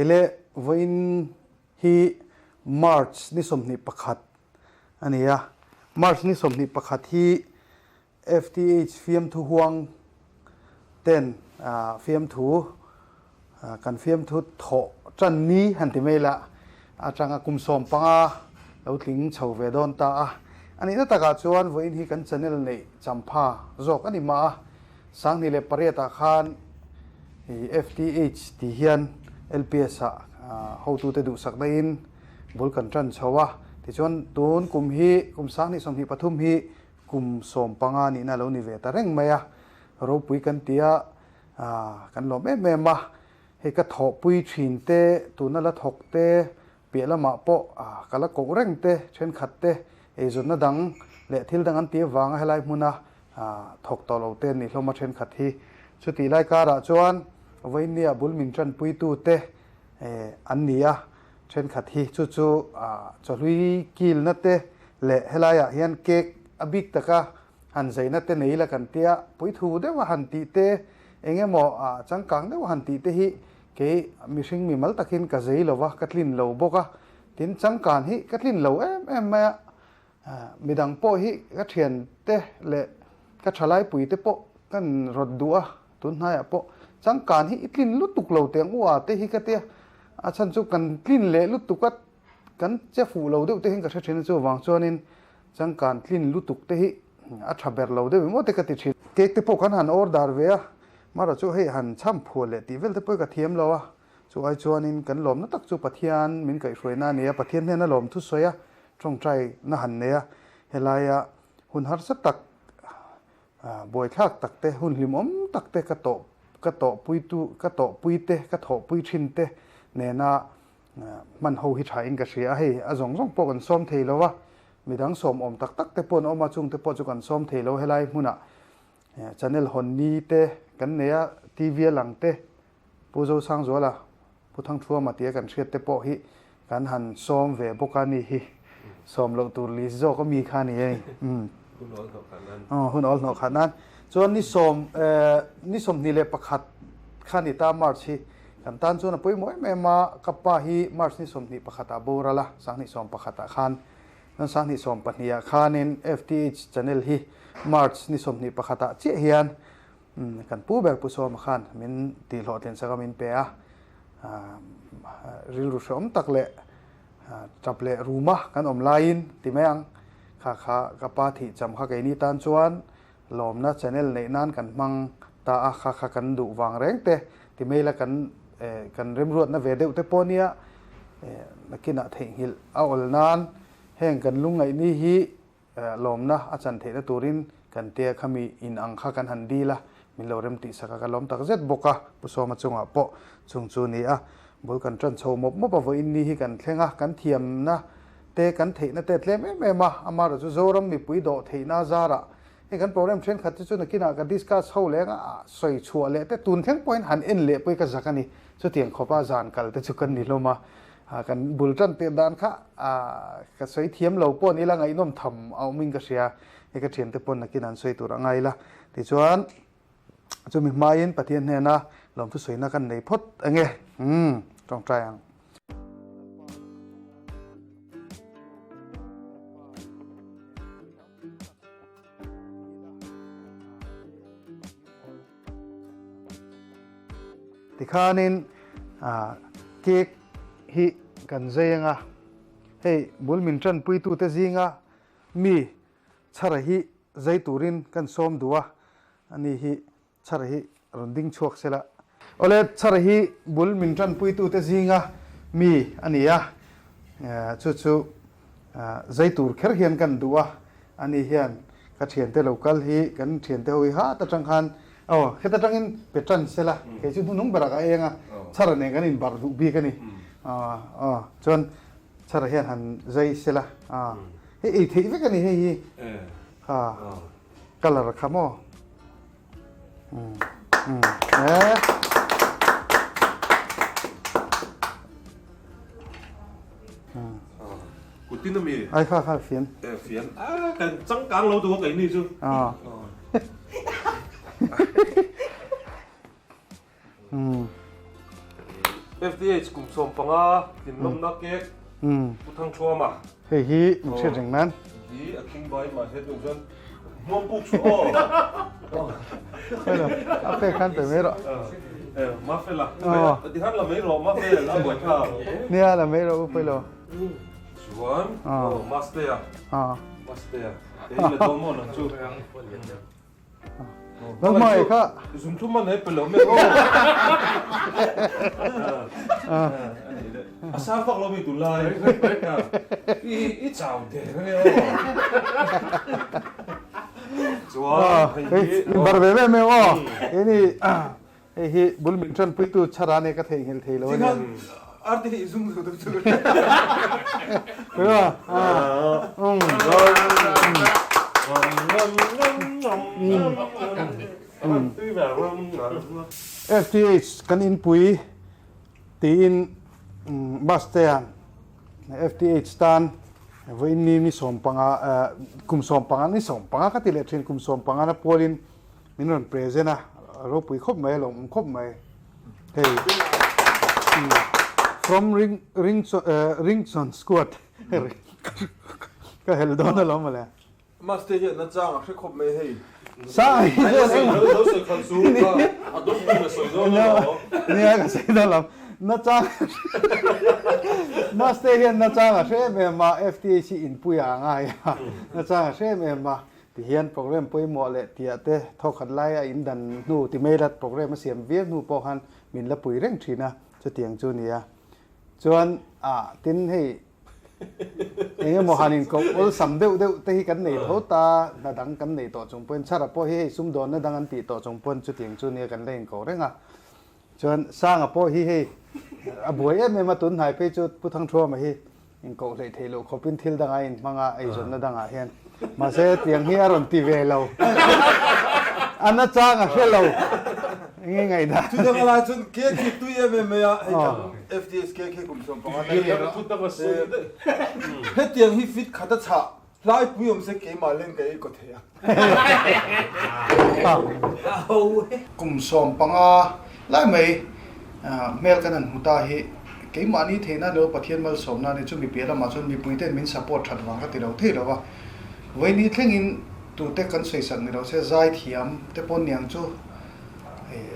Hele vawiin hi March ni 21 a ni a, March ni 21 hi FTH fiamthu huang ten fiamthu kan fiamthu thawh tan ni han ti mai la atanga kum 15 lo tling chho ve dawn ta a. A nihna takah chuan vawiin hi kan channel neih champha zawk a ni mah a, 2008 ah khan FTH tih hian LPS ah hotute duhsak daihin bul kan tan chho a. Tichuan tun kum hi kum 2023 hi Kum 15 nihna lo ni ve ta reng mai a, ropui kan ti a, kan lawm em em a. Hei ka thawhpui thin te, tuna la thawk te, piah lamah pawh ka la koh reng te, thenkhat te, eizawnna dang leh thil dang an ti avanga helai hmuna thawk tawh lo te an nih hlawm a thenkhat hi. Chutih lai karah chuan vawinia bul min tanpuitu te an ni a. Thenkhat hi chu chu chawhlui kilna te leh helaiah hian cake a bik taka han zaina te nei ila kan tia, puithu deuha han tih te, eng emaw changkang deuha han tih te hi kei mihring mimal takin ka zei lo va, ka tlin lo bawk a, tin changkan hi ka tlin lo em em mai a, midang pawh hi ka thiante leh ka thalaipui te pawh kan rawt duh a. Tun hnaiah pawh changkan hi i tlin lutuk lo teh ang u a te hi ka tia, a chhan chu kan tlin leh lutuk a, kan che fuh lo deuh te hian ka hre thin a, chuvang chuanin changkan tlin lutuk te hi a tha ber lo deuh emaw te ka ti thin. Cake te pawh kan han order ve a, mara chu hei han chham phuah leh tih vel te pawh hi ka thiam lo a, chu ai chuanin kan lawmna tak chu Pathian min kaihhruaina a ni a, Pathian hnena lawm thusawi a, tawngtai na han nei a, helaia hun harsa tak Buaithlak tak te, hun hlimawm tak te ka tawh ka tawhpuitu ka tawhpui te, ka thawhpui thin te nena hman ho hi thain ka hria a, hei a zawng zawng pawh kan sawm thei lo a, midang sawm awm tak tak te pawh an awm a, chung te pawh chu kan sawm thei lo helai hmunah channel hawn ni te kan nei a, TV a lang te Pu Zosangzuala, Pu Thangthuama tia kan hriat te pawh hi kan han sawm ve bawk a ni hi. Sawm loh tur list zawk a mi kha a ni e. Hun awl hnawh khat nan. Aw, hun awl hnawh khat nan. Chuan ni sawm, ni 21 kha ni ta March hi kan tan chuan a pawimawh em em a, ka pa hi March ni 21 ah boral a, 2011 ah khan. Chuan 2012 ah khanin FTH channel hi March ni 21 ah chiah hian Kan pu ber Pu Sawma khan min tihhlawhtlin sak a min pe a, rilru hrehawm tak leh tap leh ruma kan awm laiin ti mai ang, kha kha ka pa thih cham kha keini tan chuan lawmna channel neih nan kan hmang ta a, kha kha kan duh vang reng te ti mai la kan kan remruatna ve deuh te pawh nia nakinah theihnghilh a awl nan heng kan lungngaihni hi Lawmna a chan theihna turin kan tia khami in ang kha kan han dil a, min lo rem tih sak a, ka lawm tak zet bawk a, Pu Sawma chungah pawh chung chu ni a, bul kan tan chho mawp mawp a, vawiin ni hi kan thleng a, kan thiamna te kan theihna te a tlem em em a, amaherawh chu Zoram mipui dawh theihna zarah hei kan program thenkhat te chu nakinah ka discuss ho leng a, sawi chhuah leh te tun thleng pawhin han en leh pawhin ka zak a ni, chutiang khawpa zan kal te chu kan ni hlawm a. Kan bul tan tir dan kha ka sawi thiam lo pawh ni ila ngaihnawm tham a awmin ka hria. Hei ka thiante pawn nakin an sawi tur a ngai ila. Tichuan chumi hmain Pathian hnena lawmthu sawina kan nei phawt ange. Umm tawngtai ang. Tikhanin cake hi kan zai anga, hei bul min tanpuitute zinga mi chhara hi zai turin kan sawm duh a, ani hi chhara hi rawn ding chhuak sela. Awle, chhara hi bul min tanpuitute zinga mi a ni a, chu chu Zai tur kher hian kan duh a, ani hian ka thiante lo kal hi kan thiante ho hi hat atang khan aw heta tangin pe tan sela kei chu hnunung berah ka eng a, chhara nen kan inbarh duh bik a ni. Aw chuan chhara hian han zai sela hei ei theih vek a ni hei hi kha colour kha maw. Kutin ami? Ai kha kha fian. Eh fian. Ah kan changkang lo duh a keini chu. Ah. FTH kum 15 tlinlawmna cake Pu Thangthuama. Hei hi min hriat reng nan. Hi a khing bai mah se tung chuan hmuam puk chu aw. Hello, a pek khan pe mai rawh. Mafela, ti khan la mai rawh Mafel a buai kha. Nia la mai rawh u pawilo. Chuan, aw Mastea, Mastea, hei la dawn maw nang chu. Nangmah kha. Zumthum a nei pe lo mek aw. A sang vak lo mi tunlai. I i chau der a nia aw. Chuan hei hi. In bar ve ve mai aw. Hei hei hi bul min tanpuitu chhara nia ka theihnghilh thei lo a nia. Arti hi zum zu tu chu. FTH kan inpui tiin bus te ah FTH tan vawiin ni ni 15 kum 15 ni 15 ka ti leh thin kum 15 na pualin Min rawn present a, a ropui khawp mai, a lawmawm khawp mai. Hei from ring ring ringchon squad ka hel dawn alawm mawle. Maste hian na chang a hre khawp mai hei. Sa hi chuan engmah. Lo sawi khalh chu a dawt bik a sawi dawn alawm. Nia ka sawi dawn alawm. Na chang Maste hian na chang a hre em em a, FTH hi inpui ah a ngai a, na chang a hre em em a. Tihian program pawimawh leh tiah te thawkhat lai a indan hnu ti mai lat program a siam viau hnu pawh khan min la pui reng thin a, chutiang chu nia. Chuan ah tin hei eng emaw han inkoh awlsam deuh deuh te hi kan nei tho ta, hna dang kan nei tawh chung pawhin chhara pawh hi hei sumdawnna dang an tih tawh chung pawn chutiang chu nia kan la inkoh reng a. Chuan Sanga pawh hi hei a buai em em a, tun hnai phei chu Pu Thangthuama hi inkoh hleih theih loh khawpin thil dangah a inhmang a, eizawnna dangah hian. Mahse tiang hi a rawn ti ve lo. A nachang a hre lo. Enge ngaihdan? Chutiang a lai chuan cake hi tui em em mai a, hei kan FDS cake hi kum 15 na nia. Hetiang hi fit khat a chhah Hlaipui awm se keimah len ka ei kaw thei a. Kum 15 lai mai hmel kan han hmu ta hi keimahni theihna lo Pathian malsawmna ni chu mipiah lamah chuan mipuite'n min support that vang ka ti lo thei lo va. Vawiini thlengin tute kan sawisak ni lo se zai thiam te pawn niang chu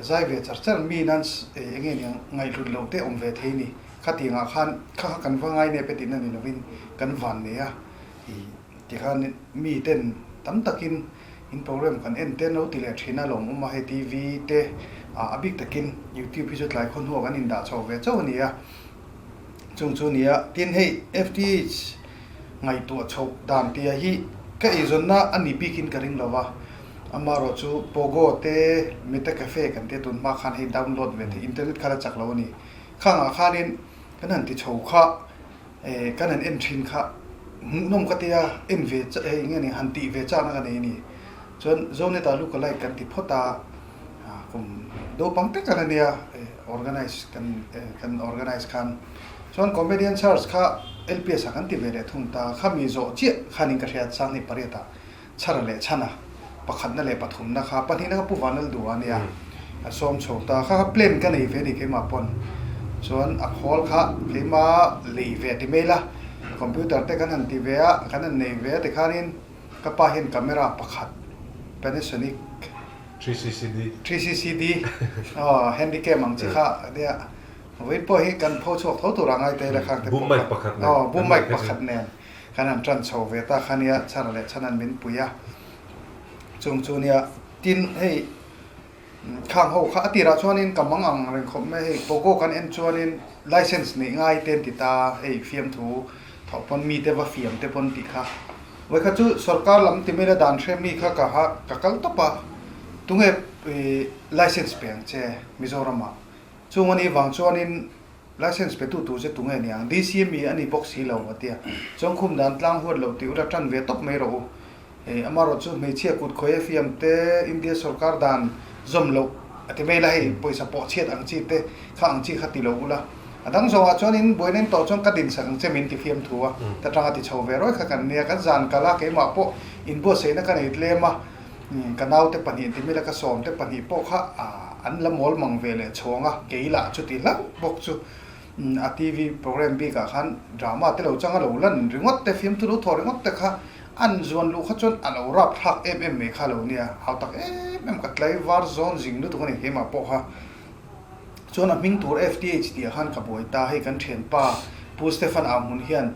zai ve char char mi nan enge niang ngaihhlut loh te awm ve thei ni. Khatiangah khan kha kha kan va ngai nep e tihna ni lovin kan van nei a. Tikhan mi ten tam takin in program kan en te an lo ti leh thin a, lawmawm a hei TV te a bik takin YouTube hi chu tlai khaw hnuah kan indah chho ve chauh a ni a, chung chu a ni a. Tin hei FTH ngaihtuah chhoh dan tia hi ka eizawnna a ni bikin ka ring lo va, amaherawh chu Pogo te Meta Cafe kan tia tun hma khan hei download ve theih internet kha la chak lo a ni. Khangah khanin kan han ti chho kha. Kan han en thin kha hmuhnawm ka tia en ve hei enge ni han tih ve chakna ka nei a ni. Chuan Zoneta look alike kan ti phawt a, kum naupang tak an ania organize kan kan organize khan. Chuan comedian search kha LPS ah kan ti ve leh thung ta, khami zawh chiah khanin ka hria Sanghnih pariat ah Chhara leh chhana, pakhatna leh pathumna kha pahnihna kha Pu Vanal duh a nia, a sawm chho ta. Kha kha plan ka nei ve a ni keimah pawn. Chuan a khawl kha keimah lei ve ti mai la, computer te kan han ti ve a, kan han nei ve a tikhanin ka pa hian camera pakhat Panasonic 3CCD 3CCD aw handycam ang chi kha a nia, vawiin pawh hi kan pho chhuak tho tur a ngai ta ila khang te pawh kha aw boom mic pakhat nen. Kan han ṭan chho ve ta kha nia, chhara leh chhan an min pui a, chung chu nia. Tin, hei khang ho kha a tirah chuanin ka mang ang reng khawp mai, hei Pogo kan en chuanin license neih ngai te an ti ta, hei fiamthu thawh pawn mite va fiam te pawn tih kha. Vawikhat chu sorkar lam ti mai la dan hre mi kha ka ha ka kal tawp a, tunge license pe ang che Mizoramah. Chung a nih vang chuanin License pe tu tur che tunge niang? DC mi a ni bawk si lo a tia. Chuan khum dan tlang huat loh tih ula tan ve tawp mai rawh u. Hei amarawh chu hmeichhia kut khawi a fiam te India sorkar dan zawm loh a ti mai la hei pawisa pawh chhiat ang chi te kha ang chi kha ti lo ula. A dang zawngah chuan in buaina in tawh chuan ka din sak ang che min ti fiam thu a. Ta tanga ti chho ve rawih kha kan nia kan zan kal a keimah pawh inbuatsaihna ka nei tlem a. Ka naute pahnih ti mila ka sawmte pahnih pawh kha an la mawl mang ve leh chhuang a, kei lah chuti hlauh bawk chu a TV program bikah khan drama te lo chang a lo lan ringawt te, fiamthu lo thawh ringawt te kha an zuan luh kha chuan a lo rap thlak em em mai kha lo nia, hau tak em em ka tlai var zawn zing lutuk a ni keimah pawh kha. Chuan a hming tur FTH tih ah khan ka buai ta, hei kan thianpa Pu Stephen Auhmun hian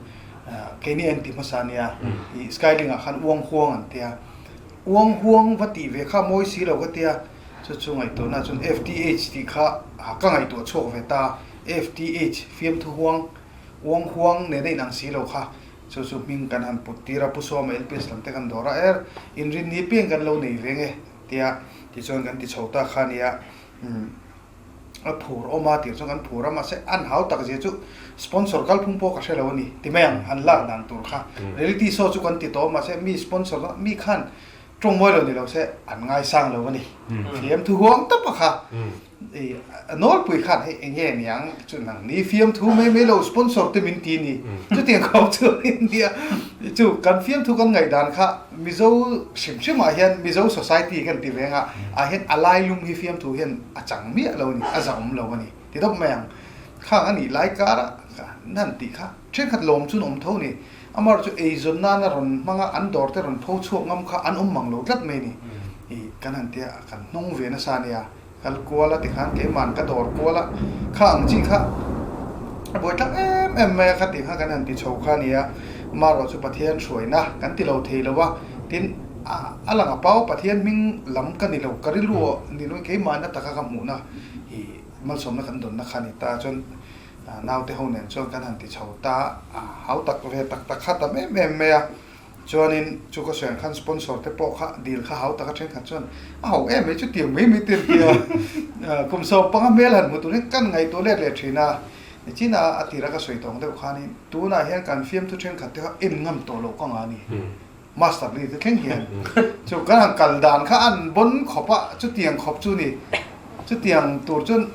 keini a inti hmasa nia, ih Skylink ah khan Uang Huang an tia, Uang Huang va tih ve kha mawi si lo ka tia, chu chu ngaihtuahna chuan FTH tih kha ka ngaihtuah chhuak ve ta, FTH Fiamthu Huang, Uang Huang nena inang si lo kha chu chu hming kan han put tir a, Pu Sawma LPS lam te kan dawr a, er inrinni piang kan lo nei ve nge tia tichuan kan ti chho ta kha nia. A phur awm a tih chuan kan phur a, mahse an hau tak zia chu sponsor kalphung pawh ka hre lo a ni ti mai ang, an lak dan tur kha. Reality show chu kan ti tawh a, mahse mi sponsor kha mi khan tawng mawi lo ni lo se an ngaisang lo a ni. Fiamthu huang tawp a kha i nawlpui khan hei eng nge niang chu nang ni fiamthu mai mai lo sponsor te min ti ni chutiang khawp chu nia chu kan fiamthu kan ngaihdan kha Mizo hrim hrim ah hian Mizo society kan ti veng a, ah hian a lai lum hi fiamthu hian a chang miah lo a ni, a zahawm lo a ni ti dawp mai ang. Khang a nih lai kar a nan tih kha thenkhat lawm chu an awm tho a ni. Amaherawhchu chu eizawn nana rawn hmang a, an dawr te rawn pho chhuak ngam kha an awm mang lo tlat mai a ni. Ih kan han tia kan hnung ve nasa a nia. Kal kual a tikhan keiman ka dawr kual a, kha ang chi kha a buai tlak em em mai a, kha tih kha kan han ti chho kha a ni a, marawh chu Pathian hruaina kan ti lo thei lo a, tin a lang a pau Pathian hming lam ka ni lo, ka rilru ah ni lo in keimahna taka ka hmuhna i malsawmna kan dawnna kha a ni ta chuan naute ho nen chuan kan han ti chho ta a, hau tak ve tak tak kha tam em em mai a. Chuanin chu ka sawi ang khan sponsor te pawh kha dil kha hau taka thenkhat chuan a ho em mai chu tiang mai mai te an ti a. Kum 15 hmel han hmu tur hian kan ngaihtuah let leh thin a. Nichina a tira ka sawi tawng deuh khanin tunah hian kan fiamthu thenkhat te kha en ngam tawh loh ka ngah a ni. Master Lee te thleng hian chu kan han kal dan kha an bawn khawp a, chutiang khawp chu ni. Chutiang tur chuan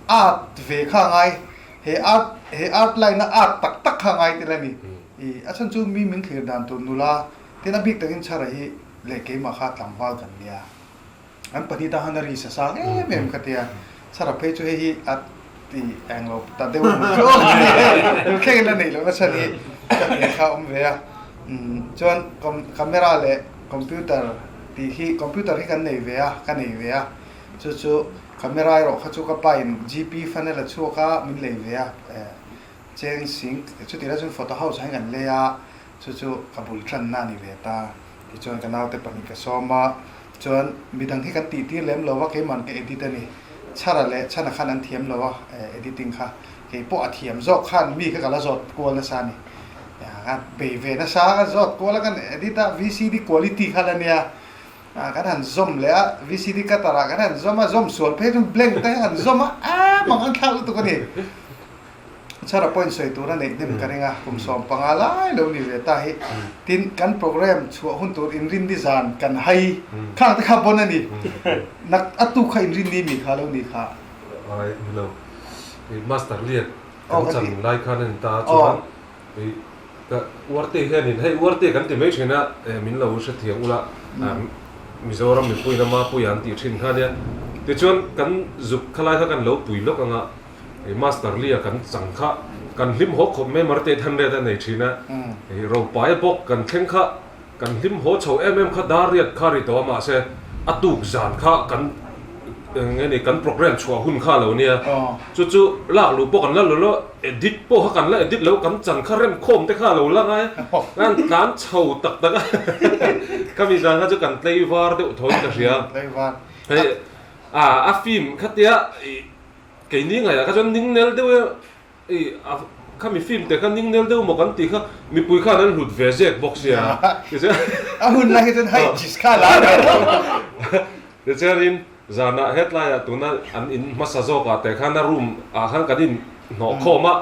art ve kha a ngai. He art he art line a art tak tak kha a ngai tel a ni. I a chhan chu mi min thlir dan tur nula tin a bik takin chhara hi leh keimah kha tlangval kan nia. An pahnih ta han a ri sa sang em em ka tia. Chhara phei chu hei hi a ti eng lo ta deuh ang chu aw tun thleng in la neih lohna chhan hi ka hne kha a awm ve a. Chuan camera leh computer tih hi computer hi kan nei ve a ka nei ve a chu chu camera erawh kha chu ka pa in GP funnel a chhuak a min lei ve a. Cheng sing chuti lai chuan photo house ah hian kan lei a, chu chu ka bul tanna a ni ve ta. Tichuan ka naute pahnih ka sawm a, chuan midang hi kan tih tir lem lo va, keiman ka edit a ni. Chhara leh Chhana khan an thiam lo a editing kha, kei pawh a thiam zawk khan mi kha ka la zawt kual nasa a ni. Ka bei ve nasa a, ka zawt kual a, kan edit a, VCD quality kha la nia, kan han zawm leh a, VCD cutter ah kan han zawm a, zawm sual phei chuan blank te han zawm a, aaa mang an thlak lutuk a ni. Chhara point sawi tur a neih hnem ka ring a, kum 15 lai lo ni ve ta hi. Tin, kan program chhuah hun tur inrinni zan kan hai khang te kha bawn a ni. Nak a tuk kha inrinni mi kha lo ni kha. Ai ni lo. I master lian kan chan lai khan a ni ta chuan i ka uarte hianin hei uarte kan ti mai thin a, min lo hrethiam ula Mizoram mipuiin a mapuia an tih thin kha nia. Tichuan kan zuk khalai kha kan lo pui lawk anga. Hei Master Lee a kan chang kha kan hlim haw khawp mai marte than ret a nei thin a, hei Ropaia bawk kan thleng kha kan hlim haw chho em em kha dar riat kha ri tawh a mahse a tuk zan kha kan eng nge ni kan program chhuah hun kha lo nia chu chu lak luh pawh kan la lo lo edit pawh kha kan la edit lo kan chan kha rem khawm te kha a lo la ngai a kan tlan chho tak tak a khami zan kha chu kan tlei var deuh thaw in ka hria hei a film khatia Keini ngaiah kha chuan ningnel deuh e, i a khami film te kha ningnel deuh maw kan tih kha mipui khan an hlut ve zek bawk sia. A hun lai hi chuan hei chis kha la ve lo. Tichuanin zanah hetlaiah tuna an in hmasa zawkah te khan a room ah khan kan in hnawh khawm a,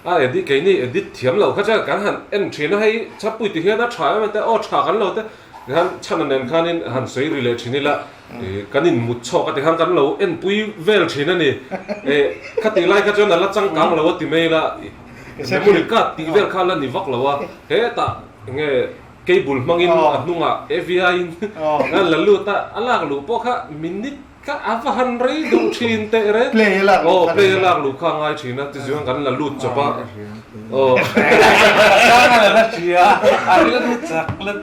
a edit keini edit thiam lo kha chuan kan han en thin a, hei chhapui ti hian a tha em em te aw tha kan lo te khan chhana nen khanin han sawi ri leh thin ila. Kan in mut chhawk a ti khan kan lo enpui vel thin a ni. Khati lai kha chuan a la changkang lo a ti mai la, memory card tih vel kha la ni vak lo a, hetah enge Cable hmangin a hnungah AVI in a la lut a, a lak luh pawh kha minute kha a va han rei duh thin teh reng. Play a lak luh kha. Play a lak luh kha a ngai thin a, tichuan kan la lut chawp a.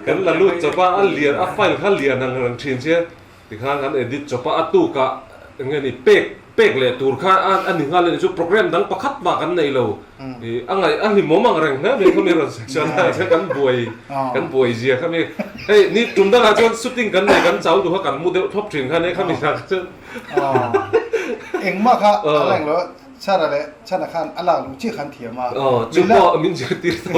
Kan la lut chawp a, a lian a file kha lian ang reng thin sia. Tikhan kan edit chawp a, a tukah eng nge ni pek pek leh tur kha a a ni nghal a ni chu program dang pakhat mah kan nei lo ih a ngaih a hlimawm ang reng hle mai khami rawn section ah chuan kan buai kan buai zia khami hei ni tum dangah chuan shooting kan nei kan chau duh a kan mu deuh thlawp thin kha nia khami zah kha chuan Engmah kha a la englo Chhara leh Chhana khan a lak luh chiah khan thiam a. Aw, chu pawh min zirtir tho.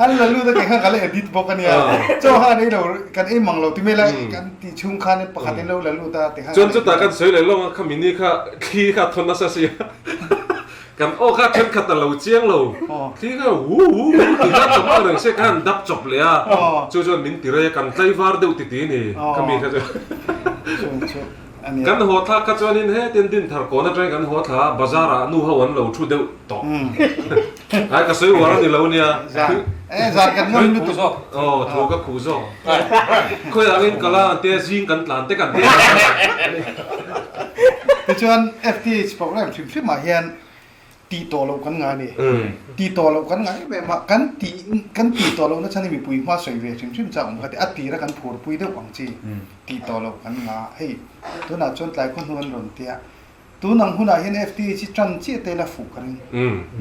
An la lut a kei khan ka la edit bawk a nia. Chaw khan ei lo, kan ei mang lo ti mai la kan tih chhung khan pakhat in lo la lut a ti khan. Chuan chutah kan sawi leh lawng a, khami ni kha thli kha a thawn nasa si a. Kan aw kha thenkhat a lo chiang lo. Thli kha wu wu wu ti kha chawp ang reng se khan dap chawp leh a. Chu chuan min ti rei a, kan tlaivar deuh ti ti a ni khami kha chu. Ania. Kan haw thlak kha chuanin hetin Dinthar kawn atangin kan haw thla a, bazar ah nu ho an lo thu deuh tawh. Ai ka sawi uar a ni lo nia. Zan e zan kan ngam lutuk. Aw thu ka khuh zawk. Khawi angin ka la ang tia zing kan tlan te kan tia. Tichuan FTH program hrim hrim ah hian Tih tawh loh kan ngai a ni. Tih tawh loh kan ngai em em a, kan tih kan tih tawh lohna chhan hi mipui hma sawi ve hrim hrim chak awm kha ti a tira kan phurpui deuh ang chi tih tawh loh kan nga. Hei tunah chuan tlai khaw hnu an rawn tia, tun ang hunah hian FTH hi tan chiah te la fuh ka ring.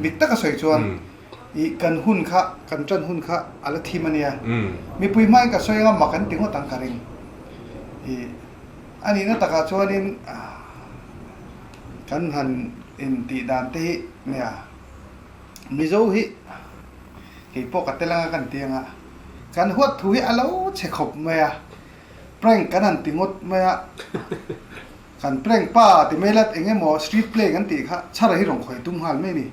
Dik taka sawi chuan ih kan hun kha kan tan hun kha a la thim a nia. Mipui hmain ka sawi anga mak an ti ngawt ang ka ring. Ih a nihna takah chuanin Kan han intih dan te hi nia, Mizo hi kei pawh ka tel anga kan ti anga, kan huat thu hi a lo chhe khawp mai a, prank kan han ti ngawt mai a, kan prank pa ti mai la eng emaw street play kan tih kha chhara hi rawn khawi tum nghal mai a ni,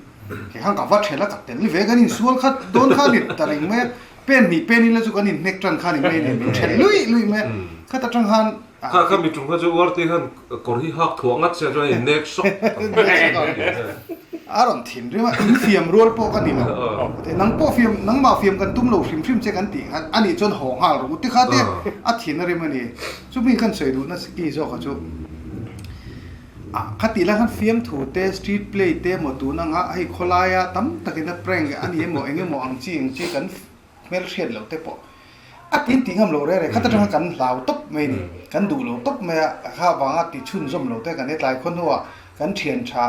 kei khan ka va ṭhelh a ka tel ve kan insual kha dawn kha a ni ta reng mai a, pen hnih pen ila chu kan inhnek ṭan kha a ni mai a ni, min ṭhelh luih luih mai a, khata ṭang khan Kha kha mi ṭum kha chu uar te khan kawr hi hak thuah ngat sia chuan in nek sawk. A rawn thin rim a, in fiam rual pawh ka ni lo. Nang pawh fiam, nangmah fiam kan tum lo hrim hrim che kan tih khan ani chuan haw nghal rawh u ti kha te a thin a rim a ni. Chumi khan sawi duhna ki zawk a chu ah kha tih lai khan fiamthu te street play te emaw tun anga hei khawlaia tam takin a prank a ni emaw eng emaw ang chi ang chi kan Hmelhriat loh te pawh a tin tih ngam lo reng reng khat atanga kan hlau tawp mai a ni. Kan duh lo tawp mai a, kha avanga ti chhunzawm lo te kan hetlai khaw hnuah kan thian tha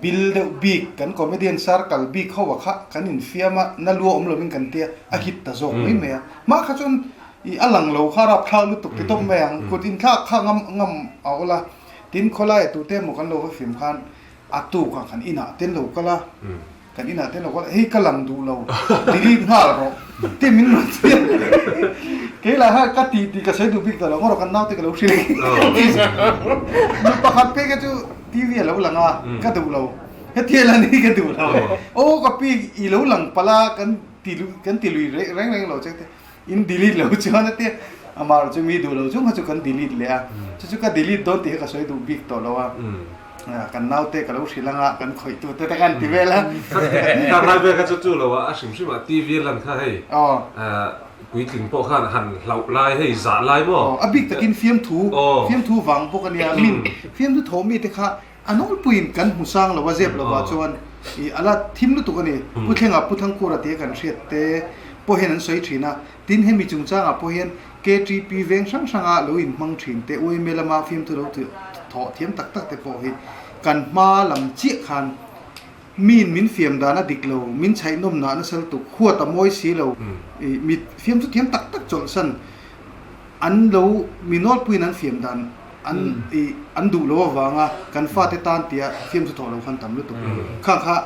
bil deuh bik kan comedian circle bik ho ah kha kan infiam a, na lua awm lovin kan tia a hit ta zawk mai mai a. Hma kha chuan ih a lang lo kha rapthlak lutuk ti tawp mai ang, kut inthlak kha ngam ngam a awl a, tin khawlaiah tute emaw kan lo va fim khan a tukah kan inah te lo kal a. Kan inah te lo kal hei ka lang duh lo delete nghal rawh te min rawn ti a kei lah khan ka tih tih ka sawi duh bik ta lo ngawt rawh kan naute ka lo hrilh nu pakhat phei kha chu TV a lo lang a ka duh lo hetiang la ni ka duh lo aw ka pi i lo lang palh a kan ti kan ti lui reng reng lo che te in delete lo chuan a tia amah erawh chu mi duh lo chung kha chu kan delete leh a chu chu ka delete dawn tih kha ka sawi duh bik tawh lo a. Kan naute ka lo hrilh anga kan khawih tu te tak an ti vel a. Ka ngai vel kha chu chu lo a, a hrim hrim ah TV a lan kha hei puitling pawh khan han hlauh lai hei zah lai maw. A bik takin fiamthu, fiamthu vang bawk a nia, min fiamthu thawh mi te kha a nawlpuiin kan hmu sang lo a zep lo ah chuan i a la thim lutuk a ni. Pu Thlenga Pu Thangkura tia kan hriat te pawh hian an sawi thin a, tin hemi chungchangah pawh hian KTP veng hrang hranga lo inhmang thin te, UMA lama fiamthu lo thawh thiam tak tak te pawh hi kan hma lam chiah khan miin min fiam dan a dik lo, min chhaihnawm nah nasa lutuk, huat a mawi si lo, ih mi fiamthu thiam tak tak chawlhsan an lo mi nawlpuiin an fiam dan an ih an duh lo avanga kan fate tan tia fiamthu thawh lo khan tam lutuk. Kha kha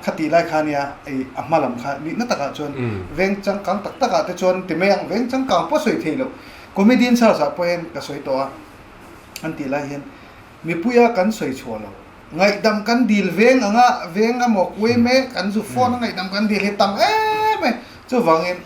Kha tih lai kha nia ei a hma lam kha nihna takah chuan veng changkang tak takah te chuan ti mai ang, veng changkang pawh sawi thei loh. Comedian Stars ah pawh hian ka sawi tawh a, an tih lai hian mipuia kan sawi chhuah lo. Ngaihdam kan dil veng anga veng emaw kuai mek an zu phone a ngaihdam kan dil hi tam em em. Chuvangin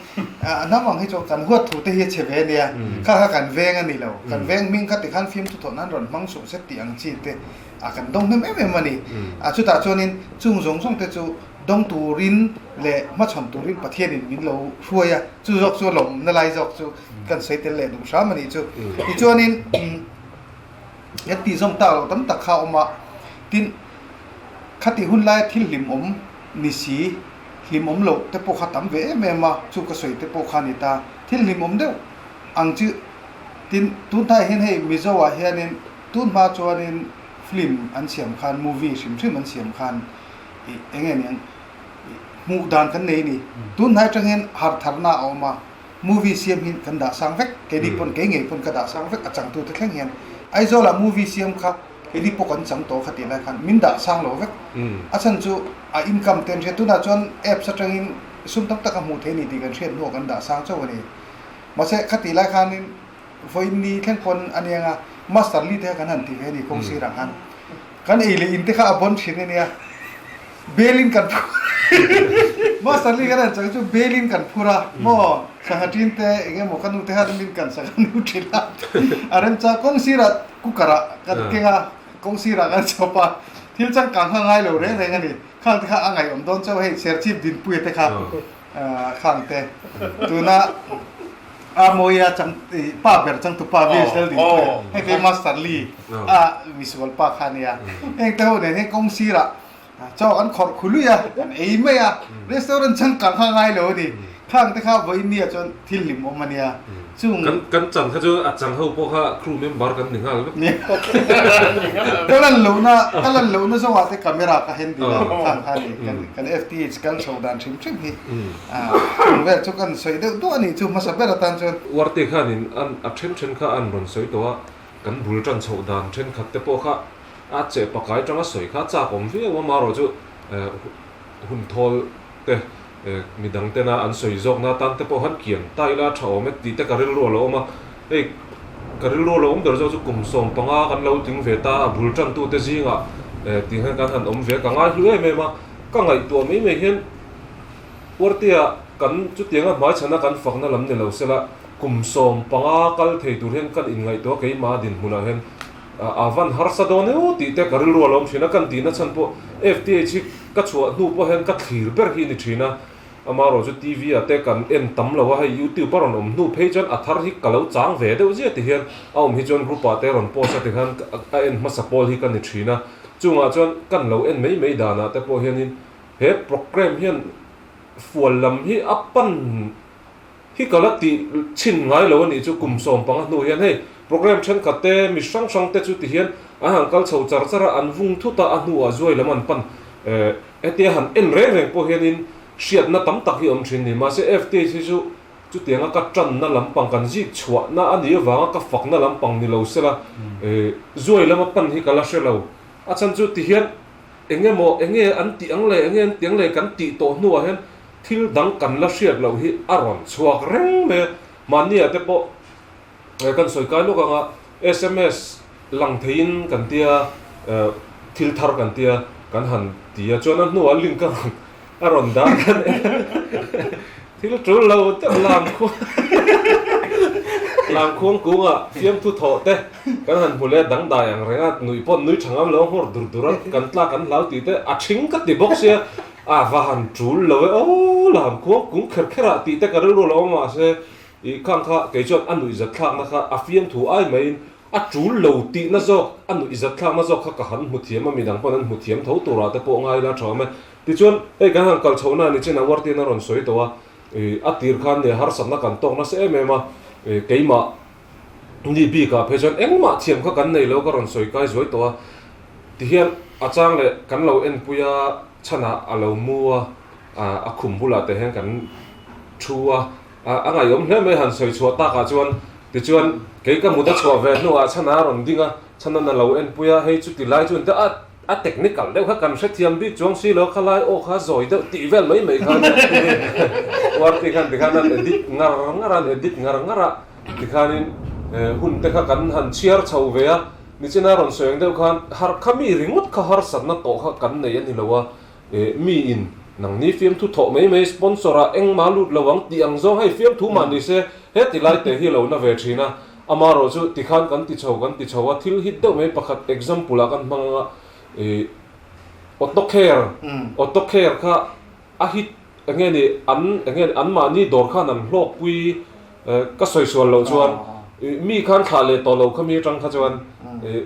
a hnam ang hi chuan kan huat thu te hi a chhe ve ania, kha kha kan veng a ni lo, kan veng hming kha tikhan fimthu thawh nan rawn hmang suh se tih ang chi te a kan dawng hnem em em a ni. A chutah chuanin chung zawng zawng te chu dawng turin leh hmachhawn turin Pathianin min lo hruai a, chu zawk chu lawmna lai zawk chu kan sawi tel leh duh hram a nih chu. Tichuanin kan tih zawm tak loh tam tak kha a awm a, tin khatih hun laia thil hlimawm ni si, hlimawm loh te pawh kha tam ve em em a, chu ka sawi te pawh kha a ni ta. Thil hlimawm deuh ang chu tin tunhnaiah hian hei Mizo ah hianin tun hma chuanin film an siam khan movie hrim hrim an siam khan ih eng nge niang ih hmuh dan kan nei a ni. Tunhnai atang hian harh tharna a awm a, movie siam hi kan dah sang vek, keini pawn kei ngei pawn ka dah sang vek a changtute thleng hian Aizawlah movie siam kha keini pawh kan chang tawh kha tih lai khan min dah sang lo vek. A chhan chu a income te an hriat tunah chuan apps atangin sum tam tak a hmuh theih a ni tih kan hriat hnuah kan dah sang chauh a ni. Mahse khatih lai khanin vawiin ni thleng pawn a nia nga Master Lee te kha kan han ti ve a ni kawng sirah khan. Kan ei leh in te kha a bawn thin a nia. Belin kan phur Master Lee kan han chang chu belin kan phur a maw sangha tin te eng emaw ka nu te khan min kan sangha nu thin a. A remchang kawng sirah cooker ah kan keng a kawng sirah kan chawp a thil changkang kha ngai lo reng reng a ni. Khang te kha a ngaihawm dawn chauh hei Serchhip Dinpuia te kha khang te tuna a mawia chang pa ber changtu pa VSL Dinpuia heng te Master Lee a misual pa kha ania heng te ho nen hian kawng sirah chaw an khawrh khu lui a an ei mai a restaurant changkang kha ngai lo a ni khang te kha vawiin nia chuan thil hlim awm a nia chung kan kan chan kha chu a chang ho pawh kha crew member kan ni nghal vek ka lan lohna ka lan lohna zawngah te camera ka hen dil a khang kha ni kan kan FTH kal chho dan hrim hrim hi chung vel chu kan sawi deuh duah a nih chu hmasa ber atan chuan Uarte khanin an a then then kha an rawn sawi tawh a kan bul tan chhoh dan thenkhat te pawh kha a che pakai tanga sawi kha chak awm viau a marawh chu hun thawl te midang tena an sawi zawkna atan te pawh han kian ta ila tha awm e tih te ka rilru a lo awm a, hei ka rilru a lo awm ber zawk chu kum 15 kan lo tling ve ta a bul tantute zingah tih hian kan han awm ve ka ngai hlu em em a, ka ngaihtuah mai mai hian Uartea kan chutianga hmaichhana kan fakna lam ni lo sela kum 15 kal thei tur hian kan inngaihtuah keimah dinhmunah hian A van harsa dawn eo tih te ka rilru a lo awm thin a, kan tihna chhan pawh FTH hi ka chhuah hnu pawh hian ka thlir ber hi a ni thin a, amaherawh chu TV ah te kan en tam lo a, hei YouTube a rawn awm hnu phei chuan a thar hi ka lo chang ve deuh zia ti hian a awm hi chuan group ah te rawn post a ti khan a en hmasa pawl hi ka ni thin a, chungah chuan kan lo en mai mai danah te pawh hianin he programme hian fual lam hi a pan Hi ka la tih chhin ngai lo a nih chu kum 15 hnu hian hei program thenkhat te mi hrang hrang te chu ti hian an han kal chho char char a, an vung thut a, a hnuah zuai lam an pan hetia han en reng reng pawh hianin hriatna tam tak hi awm thin ni. Mahse FTH hi chu chutianga ka tanna lampang kan zik chhuahna a nih avanga ka fakna lampang ni lo sela zuai lama pan hi ka la hre lo. A chhan chu ti hian eng emaw eng nge an tih ang le eng nge an tih ang le kan tih tawh hnuah hian Thil dang kan la hriat loh hi a rawn chhuak reng mai a, mahnia te pawh kan sawi kai lawk ang a, sms lang theiin kan tia, thil thar kan tia kan han ti a, chuan a hnuah link a rawn a rawn dah kan thil tul lo deuh lam khuang lam khuang kungah fiamthu thawh te kan han hmu leh a, dangdai ang reng a, nuih pawh nui tha ngam lo a nghawr dur dur a, kan tlak an hlau tih te a thing ka ti bawk sia. A va han tul lo e aw lam khuang kung kher kher ah tih te ka rilru lo a mahse ih khang kha kei chuan a nuih zat thlakna kha a fiam thu ai maiin a tul lo tihna zawk a nuih zat thlakna zawk kha ka han hmu thiam a midang pawn an hmu thiam tho turah te pawh ngai la tha awm e tichuan hei kan han kal chhohna ni chin a Wartin a rawn sawi tawh a ih a tir khan nia harsatna kan tawk nasa em em a ih keimah ni bikah phei chuan engmah thiam kha kan nei lo ka rawn sawi kai zuai tawh a tihian a chang leh kan lo enpui a chhanah a lo mu a, a khum bulah te hian kan thu a, a ngaihawm hle mai han sawi chhuah takah chuan tichuan kei ka mut a chhuah ve hnuah chhanah a rawn ding a, chhanan a lo enpui a, hei chuti lai chu a a technical deuh kha kan hrethiam bik chuang si lo, khalai aw kha zawi deuh tih vel mai mai khan Uarti khan tikhan an edit ngar ngar a, an edit ngar ngar a, tikhanin hun te kha kan han chhiar chho ve a. Nichina rawn sawi ang deuh khan har kha mi ringawt kha harsatna tawh kha kan nei a ni lo a, eh mi in nangni fiamthu thawh mai mai sponsor ah engmah lut lo ang tih ang zawng hei fiamthu mah ni se he ti lai te hi a lo na ve thin a, amaherawh chu tikhan kan ti chho kan ti chho a, thil hit deuh mai pakhat example ah kan hmang ang a, eh. Autocare, Autocare kha a hit eng nge ni an eng nge anmahni dawr khan an hlawkpui ka sawi sual loh chuan mi khan thlah leh tawh lo kha mi atang kha chuan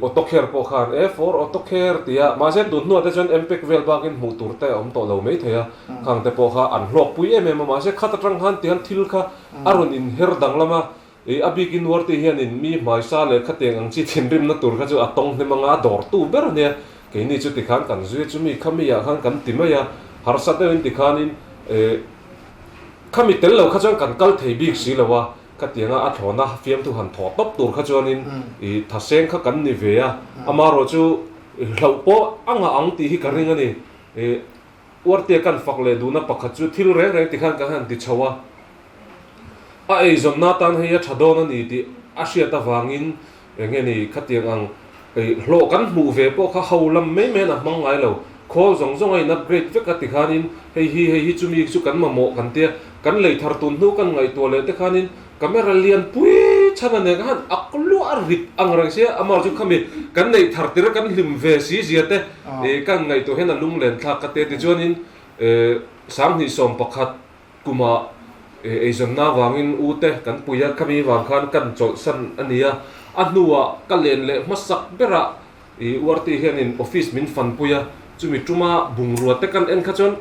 Autocare pawh khan e for Autocare tia mahse tun hnuah te chuan Mpeg vel bakin hmuh tur te a awm tawh lo mai thei a khang te pawh kha an hlawkpui em em a mahse khat atang khan tihian thil kha a rawn inher danglam a I a bikin Nuarti hianin mi hmaisa leh khatiang ang chi thinrimna tur kha chu a tawng hnem anga a dawrtu ber a nia. Keini chu tikhan kan zui a, chumi khami ah khan kan ti mai a, harsa deuhin tikhanin eh khami tel lo kha chuan kan kal thei bik si lo a, khatianga a thlawna fiamthu han thawh tawp tur kha chuanin i thaseng kha kan ni ve a, amaherawh chu hlauh pawh a ngah ang tih hi ka ring a ni. Eh Uartia kan fak leh duhna pakhat chu thil reng reng tikhan kan han ti chho a. A eizawnna atan hei a tha dawn a ni tih a hriat avangin eng nge ni khatiang ang hlawh kan hmuh ve pawh kha ho lam mai maiin a hmang ngai lo. Khawl zawng zawng a in upgrade vek a ti khanin hei hi hei hi chumi chu kan mamawh kan tia kan lei thar tun hnu kan ngaihtuah leh te khanin camera lian pui chhan a nen khan a luah a rit ang reng sia amah chu khami kan neih thar tir a kan hlim ve si zia te kan ngaihtuah hian a lunglen thlak ka tia tichuanin 2011 Kumah eizawnna avangin u te kan pui a, khami vang khan kan chawlhsan a ni a. A hnuah ka len leh hmasak berah i URT hianin office min fanpui a, chumi tuma bungrua te kan en kha chuan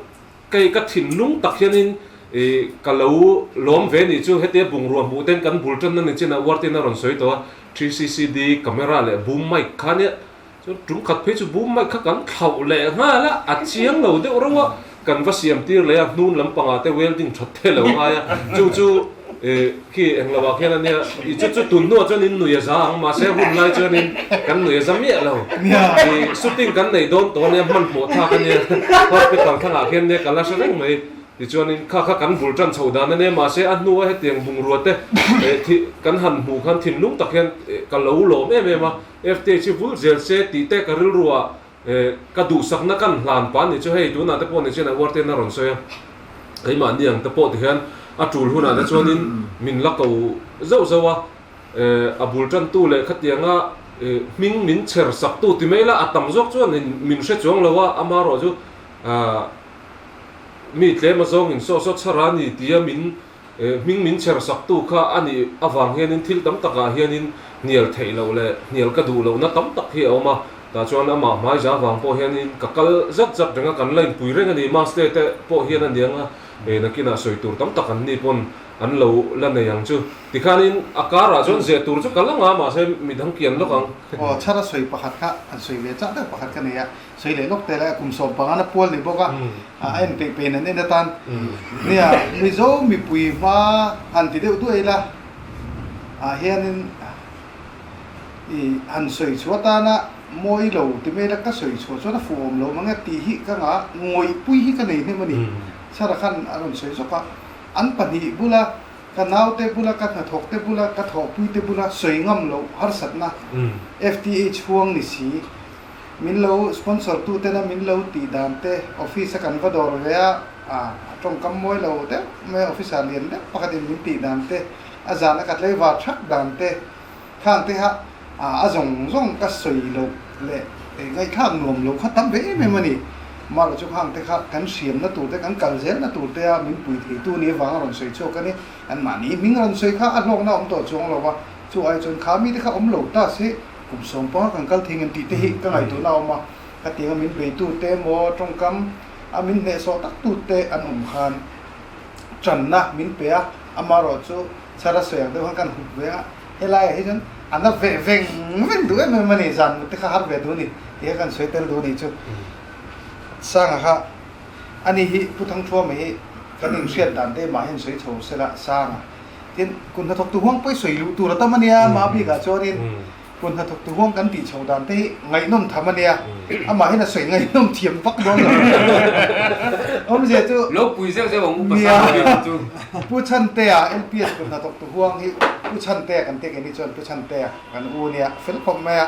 kei ka thinlung tak hianin i ka lo lawm ve nih chu hetia bungrua hmuh ten kan bul tanna ni chinah URT in a rawn sawi tawh a, 3CCD camera leh boom mic kha nia Chuan tum khat phei chu bum mai kha kan thlauh leh nghal a, a chiang lo deuh reuh a, kan va siam tir leh a, hnun lampangah te welding that te lo ngai a, chu chu khi eng lo ah khian a nia, i chu chu tun hnuah chuan in nui a za ang, mahse hun lai chuanin kan nui a za miah lo, i shooting kan nei dawn tawh a nia, hmanhmawh thlak a nia, hospital thlangah khian nia ka la hre reng mai. Tichuanin kha kha kan bul tan chho dan a nia, mahse a hnua hetiang bungrua te kan han hmuh khan thinlung tak hian ka lo lawm em em a, FTH hi vul zel se tih te ka rilruah ka duhsakna kan hlan pah ni chu hei tunah te pawh ni chuan a uar ten a rawn sawi a, keimahni ang te pawh tihian a tul hunah te chuanin min la ko zauh zauh a, a bul tantu leh khatianga hming min chher saktu ti mai la a tam zawk chuan min hre chuang lo a, amaherawh chu Mi tlem azawng in saw saw chhar a ni tia min hming min chher saktu kha a nih avang hianin thil tam takah hianin hnial theih loh leh hnial ka duh lohna tam tak hi a awm a. Tah chuan amah hmaiza avang pawh hianin ka kal zat zat reng a, kan la inpui reng a ni. Maste te pawh hian a niang a, nakinah sawi tur tam tak an ni pawn an lo la nei ang chu. Tikhanin a karah chuan zeh tur chu ka la nga mahse midang kian lawk ang. Aw, chhara sawi pakhat kha an sawi ve chah deuh pakhat ka nei a. Sawi leh lawk te lai a kum 15 na pual ni bawk a, a en peih peih nan en atan nia Mizo mipui hma han ti deuh duai ila ah hianin i han sawi chhuah atana mawi lo ti mai ila ka sawi chhuah chuan a fuh awm lo mang e tih hi ka ngah ngawihpui hi ka nei hnem a ni. Sara khan a rawn sawi zawk a, an pahnih bula ka naute bula ka hnathawk te bula ka thawhpui te bula sawi ngam loh harsatna FTH huang ni si. Min lo sponsor tu tena min lo tih dan te office a kan va dawr ve a, a tawngkam mawi lo deuh mai a officer lian deuh pakhat in min tih dan te, a zan a ka tlaivar thak dan te khang te kha a zawng zawng ka sawi loh leh ngaihthlak nuam lo kha tam ve em em a ni. Marawh chu khang te kha kan hriamna tur te kan kal zelna tur te a min pui thei tu ni avang a rawn sawi chhuak a ni. An mahni hming rawn sawi kha a hlawkna a awm tawh chuang lo va, chu ai chuan kha mite kha awm lo ta se Kum 15 kan kal thing em tih te hi ka ngaihtuahna a awm a, khatiang a min beitu te emaw tawngkam a min hnehsawh tak tu te an awm khan tanna min pe a, amaherawh chu chhara sawi ang deuh khan kan hup ve a, helaiah hi chuan a na veh veng veng duh em em a ni, zan mut te kha har ve duh a ni tih kha kan sawi tel duh a nih chu. Sanga kha ani hi Pu Thangthuama hi kan inhriat dan te mah hian sawi chho sela Sanga Tin, kut hnathawktu huang pawh i sawi luh tur a tam a nia, mah bikah chuanin kut hnathawktu huang kan tih chho dan te hi ngaihnawm tham a nia, amahin a sawi ngaihnawm thiam vak dawn lo. Awmzia chu. Lo pui zeuh zeuh ang upa sang bik chu. Pu Chhantea LPS kut hnathawktu huang hi Pu Chhantea kan tih keini chuan Pu Chhantea kan u nia, fel khawp mai a.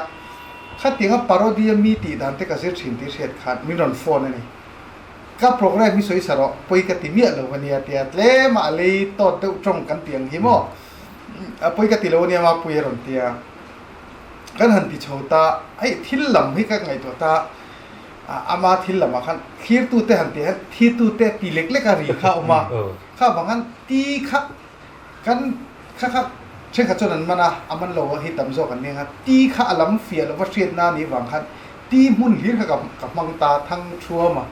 Khatianga parody a mi tih dan te ka zir thin tih hriat khan min rawn phone a ni. Ka program hi sawi sa rawh, pawi ka ti miah lo a nia tia tlem a a lei tawt deuh tawng kan ti ang hi maw? A pawi ka ti lo a nia Mapui a rawn ti a, kan han ti chho ta, hei thil lam hi ka ngaihtuah ta, Ama thil lamah khan thlirtute han tih hian thitute ti lek lek a ri kha a awm a, kha avang khan ti kha kan kha kha thenkhat chuan an man a, a man lo a hi tam zawk an nia khan ti kha a lam fiah lova hriatna a nih vang khan ti hmun hlir kha ka hmang ta thang thuam a,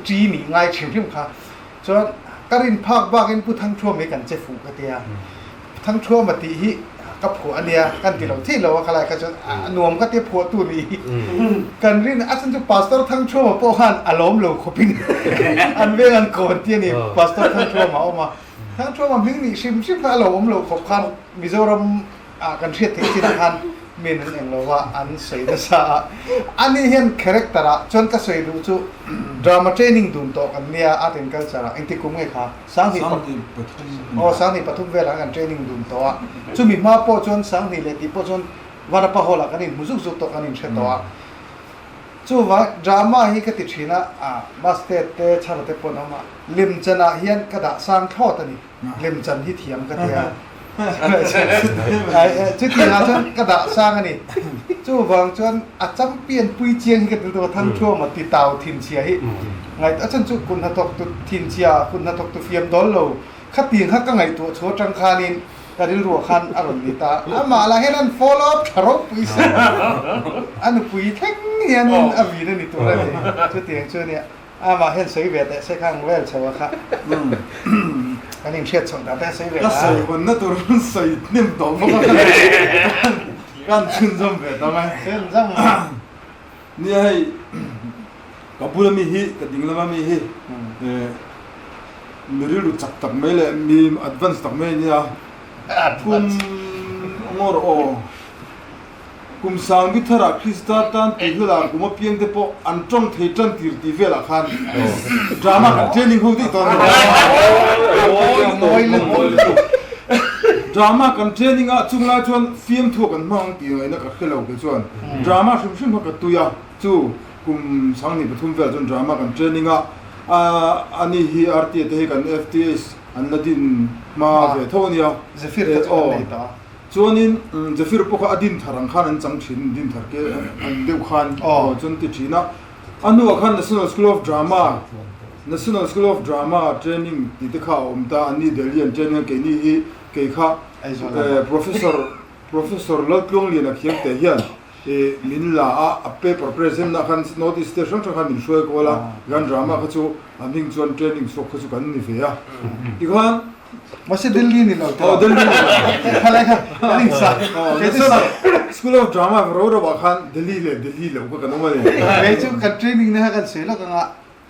ṭi nih ngai hrim hrim kha chuan ka rin phak bakin Pu Thangthuam hi kan che fuh ka tia, Thangthuam a tih hi ka phuah a nia kan ti lo thei lo a khalai kha chuan a nuam ka tia phuah tu nih hi kan rin a chhan chu Pastor Thangthuama pawh khan a lawm lo khawpin an veng an kawn ti a ni Pastor Thangthuama a awm a Thangthuama hming nih hrim hrim kha a lo awm lo khawp khan Mizoram ah kan hriat theih chin ah khan min an eng lo va an sawi nasa a ani hian character ah chuan ka sawi duh chu drama training dun tawh kan nia art and culture ah engti kum nge kha Sanghnih pathum aw Sanghnih pathum velah kan training dun tawh a chumi hma pawh chuan Sanghnih leh tih pawh chuan Vanapa hall ah kan inhmu zuk zuk tawh kan inhre tawh a chuvang drama hi ka ti thin a ah Master te Chhara te pawh an awm a lemchan ah hian ka dah sang thlawt a ni. Lemchan hi thiam ka ti a, chutiangah chuan ka dah sang a ni. Chuvang chuan a champion pui chiang hi ka ti lutuk a, Thangthuama ti tau thinchhia hi ngaihtuah a chhan chu kut hnathawktu thinchhia, kut hnathawktu fiam dawl lo khatiang kha ka ngaihtuah chhuah atang khanin ka rilruah khan a rawn ni ta. Amah lah hian an follow up tha ropui si, a nupui thleng hianin a vin a ni tur a ni. Chutiang chu a nia. Amah hian sawi ve teh se kha ang vel chho a kha. Kan inhriat chhoh dan te sawi ve ta. Ka sawi hawnna tur an sawi hnem tawh bawk a kan chhunzawm ve ta mai. Chhunzawm. Nia hei ka bula mi hi ka ding lama mi hi mi rilru chak tak mai leh mi advance tak mai a nia. Kum ngawr aw. Kum sang bi tharah Krista tan tih hlulah kum apiang te pawh an tawng thei tan tir tih velah khan drama kan training ho daih tawh a ni. Drama kan training a chung lai chuan fiamthu kan hmang ang tih ngaihna ka hre lo kei chuan drama hrim hrim kha ka tui a, chu kum sanghnih pathum velah chuan drama kan training a, ani hi RTA te hi kan FTH an la din hma ve tho a nia. Zephyr kha chu kan nei tawh a. Chuanin Zephyr pawh kha a din thar ang khan an chang thin, din thar ke ang deuh khan aw chuan ti thin a. A hnuah khan National School of Drama, National School of Drama training tih te kha a awm ta, anni Delhi an training a, keini hi kei kha Professor Professor Laltluangliana Khiangte hian min la a, a paper present na khan North East te hrang hrang khan min hruai kual a, kan drama kha chu a hming chuan training chhuak kha chu kan ni ve a. Tikhan Mahse Delhi ni lo tawh. Aw Delhi ni lo. Khalai kha kan in sa. Kei chu School of Drama ro ro ah khan Delhi leh Delhi lo kha kan awm a ni. Kei chu kan training na kha kan sawi lawk anga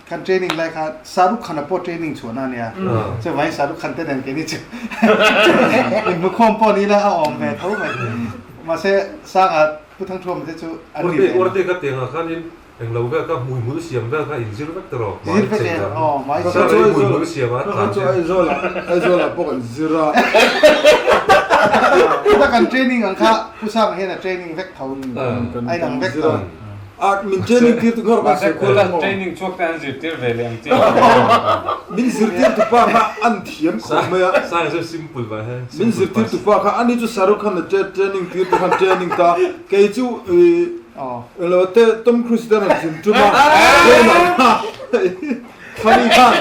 kan training lai kha Shahrukh Khan a pawh training chhuahna a nia. Chuvangin Shahrukh Khan te nen keini chu inhmukhawm pawh ni ila a awm ve tho mai. Mahse Sanga Pu Thangthuama te chu an ni ve. Uarte ka tengah khanin Eng lo vel kha hmuihmul siam vel kha inzir vek ta rawh. Zir vek e, aw mai siam. Ka chu hmuihmul siam a tlan chu Aizawl ah Aizawl ah pawh kan zir a. Chuta kan training ang kha Pu Sanga hian a training vek tho. A inang vek tho. A min training tir tu ngawr kan sawi kual ang maw. Training chhuak te an zirtir ve leh ang chi. Min zirtir tu pa kha an thiam khawp mai a. Sanga chu simple mai he. Min zirtir tu pa kha ani chu Shahrukh Khan a training tir tu khan training ta kei chu Elo te Tom Cruise te rawn zin tum a, Dana kha Funny khan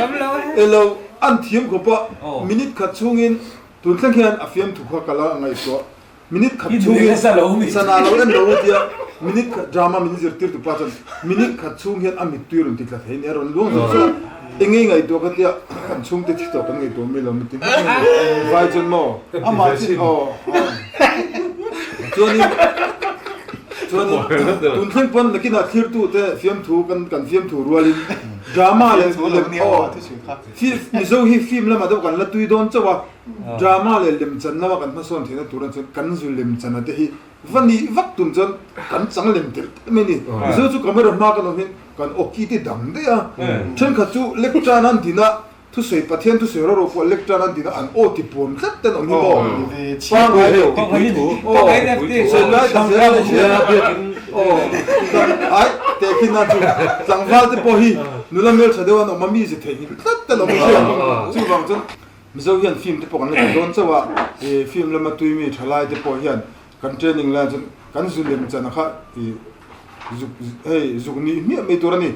elo an thiam khawp a, minute khat chhungin tun thleng hian a fiamthu kha ka la ngaihtuah, minute khat chhungin sana lo en lo tia minute khat drama min zirtir tu pa chuan minute khat chhung hian a mittui rawn ti tla thei nia rawn luang zawk zawk a, eng nge ngaihtuah ka tia kan chhungte thi tawh kan ngaihtuah mai lo mitin vai chuan maw amah chu aw chuanin Chuanin tun thleng pawn nakinah thlirtute fiamthu kan kan fiamthu rualin drama leh lem aw Mizo hi film lamah deuh kan la tui dawn chauh a, drama leh lemchan lama kan hmasawn theihna tur chuan kan zu lemchana te hi va nih vak tum chuan kan chang lem telh telh mai a ni. Mizo chu camera hma kan awm hian kan awki te dang daih a, thenkhat chu lecture an din a, Thusawi Pathian thusawi ro ro pawh lek tan an dina an aw ti puam tlat ten awm hi maw? Pangngai deuh aw sawi lai ta zel a nia aw ai tehkhin nan chu tlangval te pawh hi nula hmeltha deuh an awm a mi ze theihnghilh tlat ten awm hi chuvang chuan Mizo hian film te pawh kan la ti dawn chauh a i film lama tui mi thalai te pawh hian kan training lai chuan kan zu lem chan a kha i. zuk hei zuk nih hmiah mai tur a ni.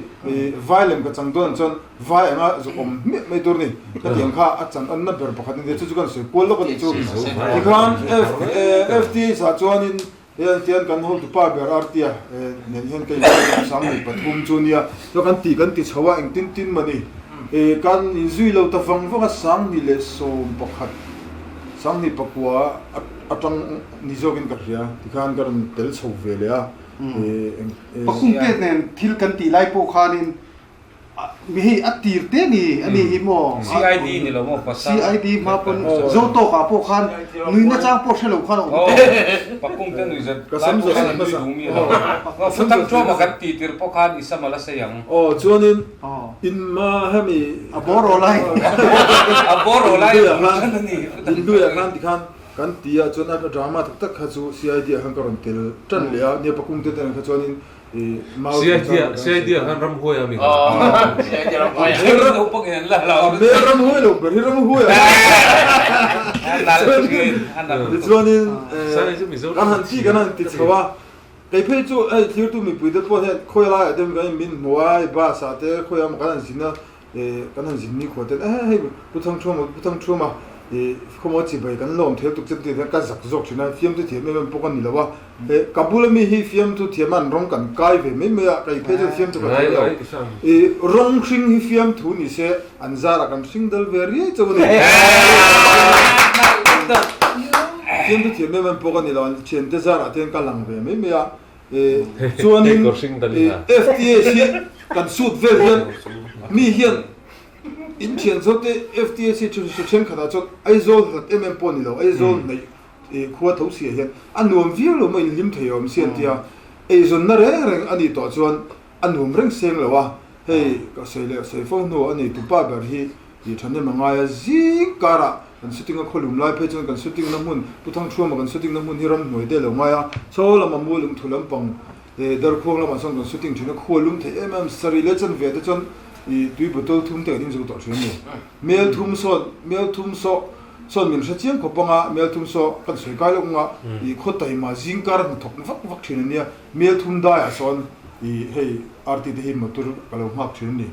Vai lem ka chang dawn chuan vai anga zuk awm hmiah mai tur a ni. Khatiang kha a chan anna ber pakhat a ni. Chu chu kan sawi kual lawk a nih chu. Tikhan FTH ah chuanin Heng tian kan hotu pa ber Artia nen hian ka inzui sang leh pathum chu nia, chuan kan ti kan ti chho a engtin tin maw ni, kan inzui lo ta vang vang a 2011, 2009 atang ni zawkin ka hria tikhan ka rawn tel chho ve leh a. Pakhumte nen thil kan tih lai pawh khanin Mi hei a tir te ni a ni hi maw? CID ni lo maw pasal? CID hma pawn zo tawk ah pawh khan nui na chang pawh hre lo khan a awm tawh. Pakung te nui zat lai pawh khan an nui duh mi a lo. Futang chuama kan tih tir pawh khan i sam a la sei ang. Aw chuanin in ma hemi a bawr aw lai a bawr aw lai a khan a ni. In hnuaiah khan tikhan kan ti a chuan a drama tak tak kha chu CID ah khan ka rawn tel tan leh a nia pakung te te kha chuanin CID ah khan ramhuai a mi kha. Me ramhuai lo ber hi ramhuai a Tichuanin kan han ti kan han ti chho a, kei phei chu hei thirtu mipui te pawh hian khawi laiah te kan min hmu a, hei bus ah te khawi emaw kan han zin a, Kan han zin nikhua ten e hei Pu Thangṭhuama Pu Thangṭhuama i khawmaw chibai kan lawm thel tuk che tih hian ka zak zawk thin a, fiamthu thiam em em pawh ka ni lo a, ka bula mi hi fiamthu thiam an rawng kan kai ve mai mai a, kei phei chuan fiamthu ka thiam lo, i rawng hring hi fiamthu ni se an zarah kan hring dal ve riai chauh a ni. Fiamthu thiam em em pawh ka ni lo, an thiante zarah te hian ka lang ve mai mai a, Chuanin FTH hi kan suit vel hian mi hian in thian zawk te FTH hi thenkhatah chuan Aizawl hlat em em pawh ni lo, Aizawl hnaih khua tho si ah hian a nuam viau lo maw inhlim thei awm si an ti a, eizawnna reng reng a nih tawh chuan a nuam reng seng lo a, hei ka sawi leh sawi fo hnu a nei tupa ber hi Tih thahnem a ngai a, zing karah kan shooting a khawlum lai phei chuan kan shooting na hmun Pu Thangthuama kan shooting na hmun hi ramhnuai te lo ngai a, chaw lama mu lungthu lampang eh Darkhuang lamah chuan kan shooting thin a, khua lum theih em em sarih leh chan ve te chuan ih tui bottle thum te kan inzo tawh thin a ni. Mel thum sawn mel thum saw sawn min hre chiang khawp anga mel thum saw kan sawi kai lawk anga ih khaw taima zing kar hnathawk vak vak thin a nia. Mel thum daiah sawn i hei RT te hi motor ka lo nghak thin a ni.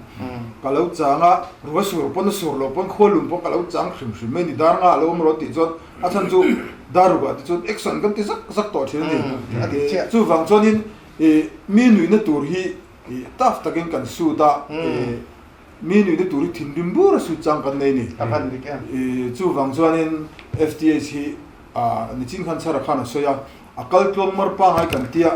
Ka lo chang a, rua sur pawn a sur loh pawn khua lum pawn ka lo chang hrim hrim mai a ni. Dar nga a lo awm rawh tih chuan a chhan chu dar rukah te chuan action kan ti zak zak tawh thin a ni. Chuvang chuanin i mi nuihna tur hi i tough takin kan suit a, i mi nuihna tur hi thinrim bur a suit chang kan nei a ni. I chuvang chuanin FTH hi a nichin khan chhara khan a sawi a. A kal tluang mar pangai kan tia,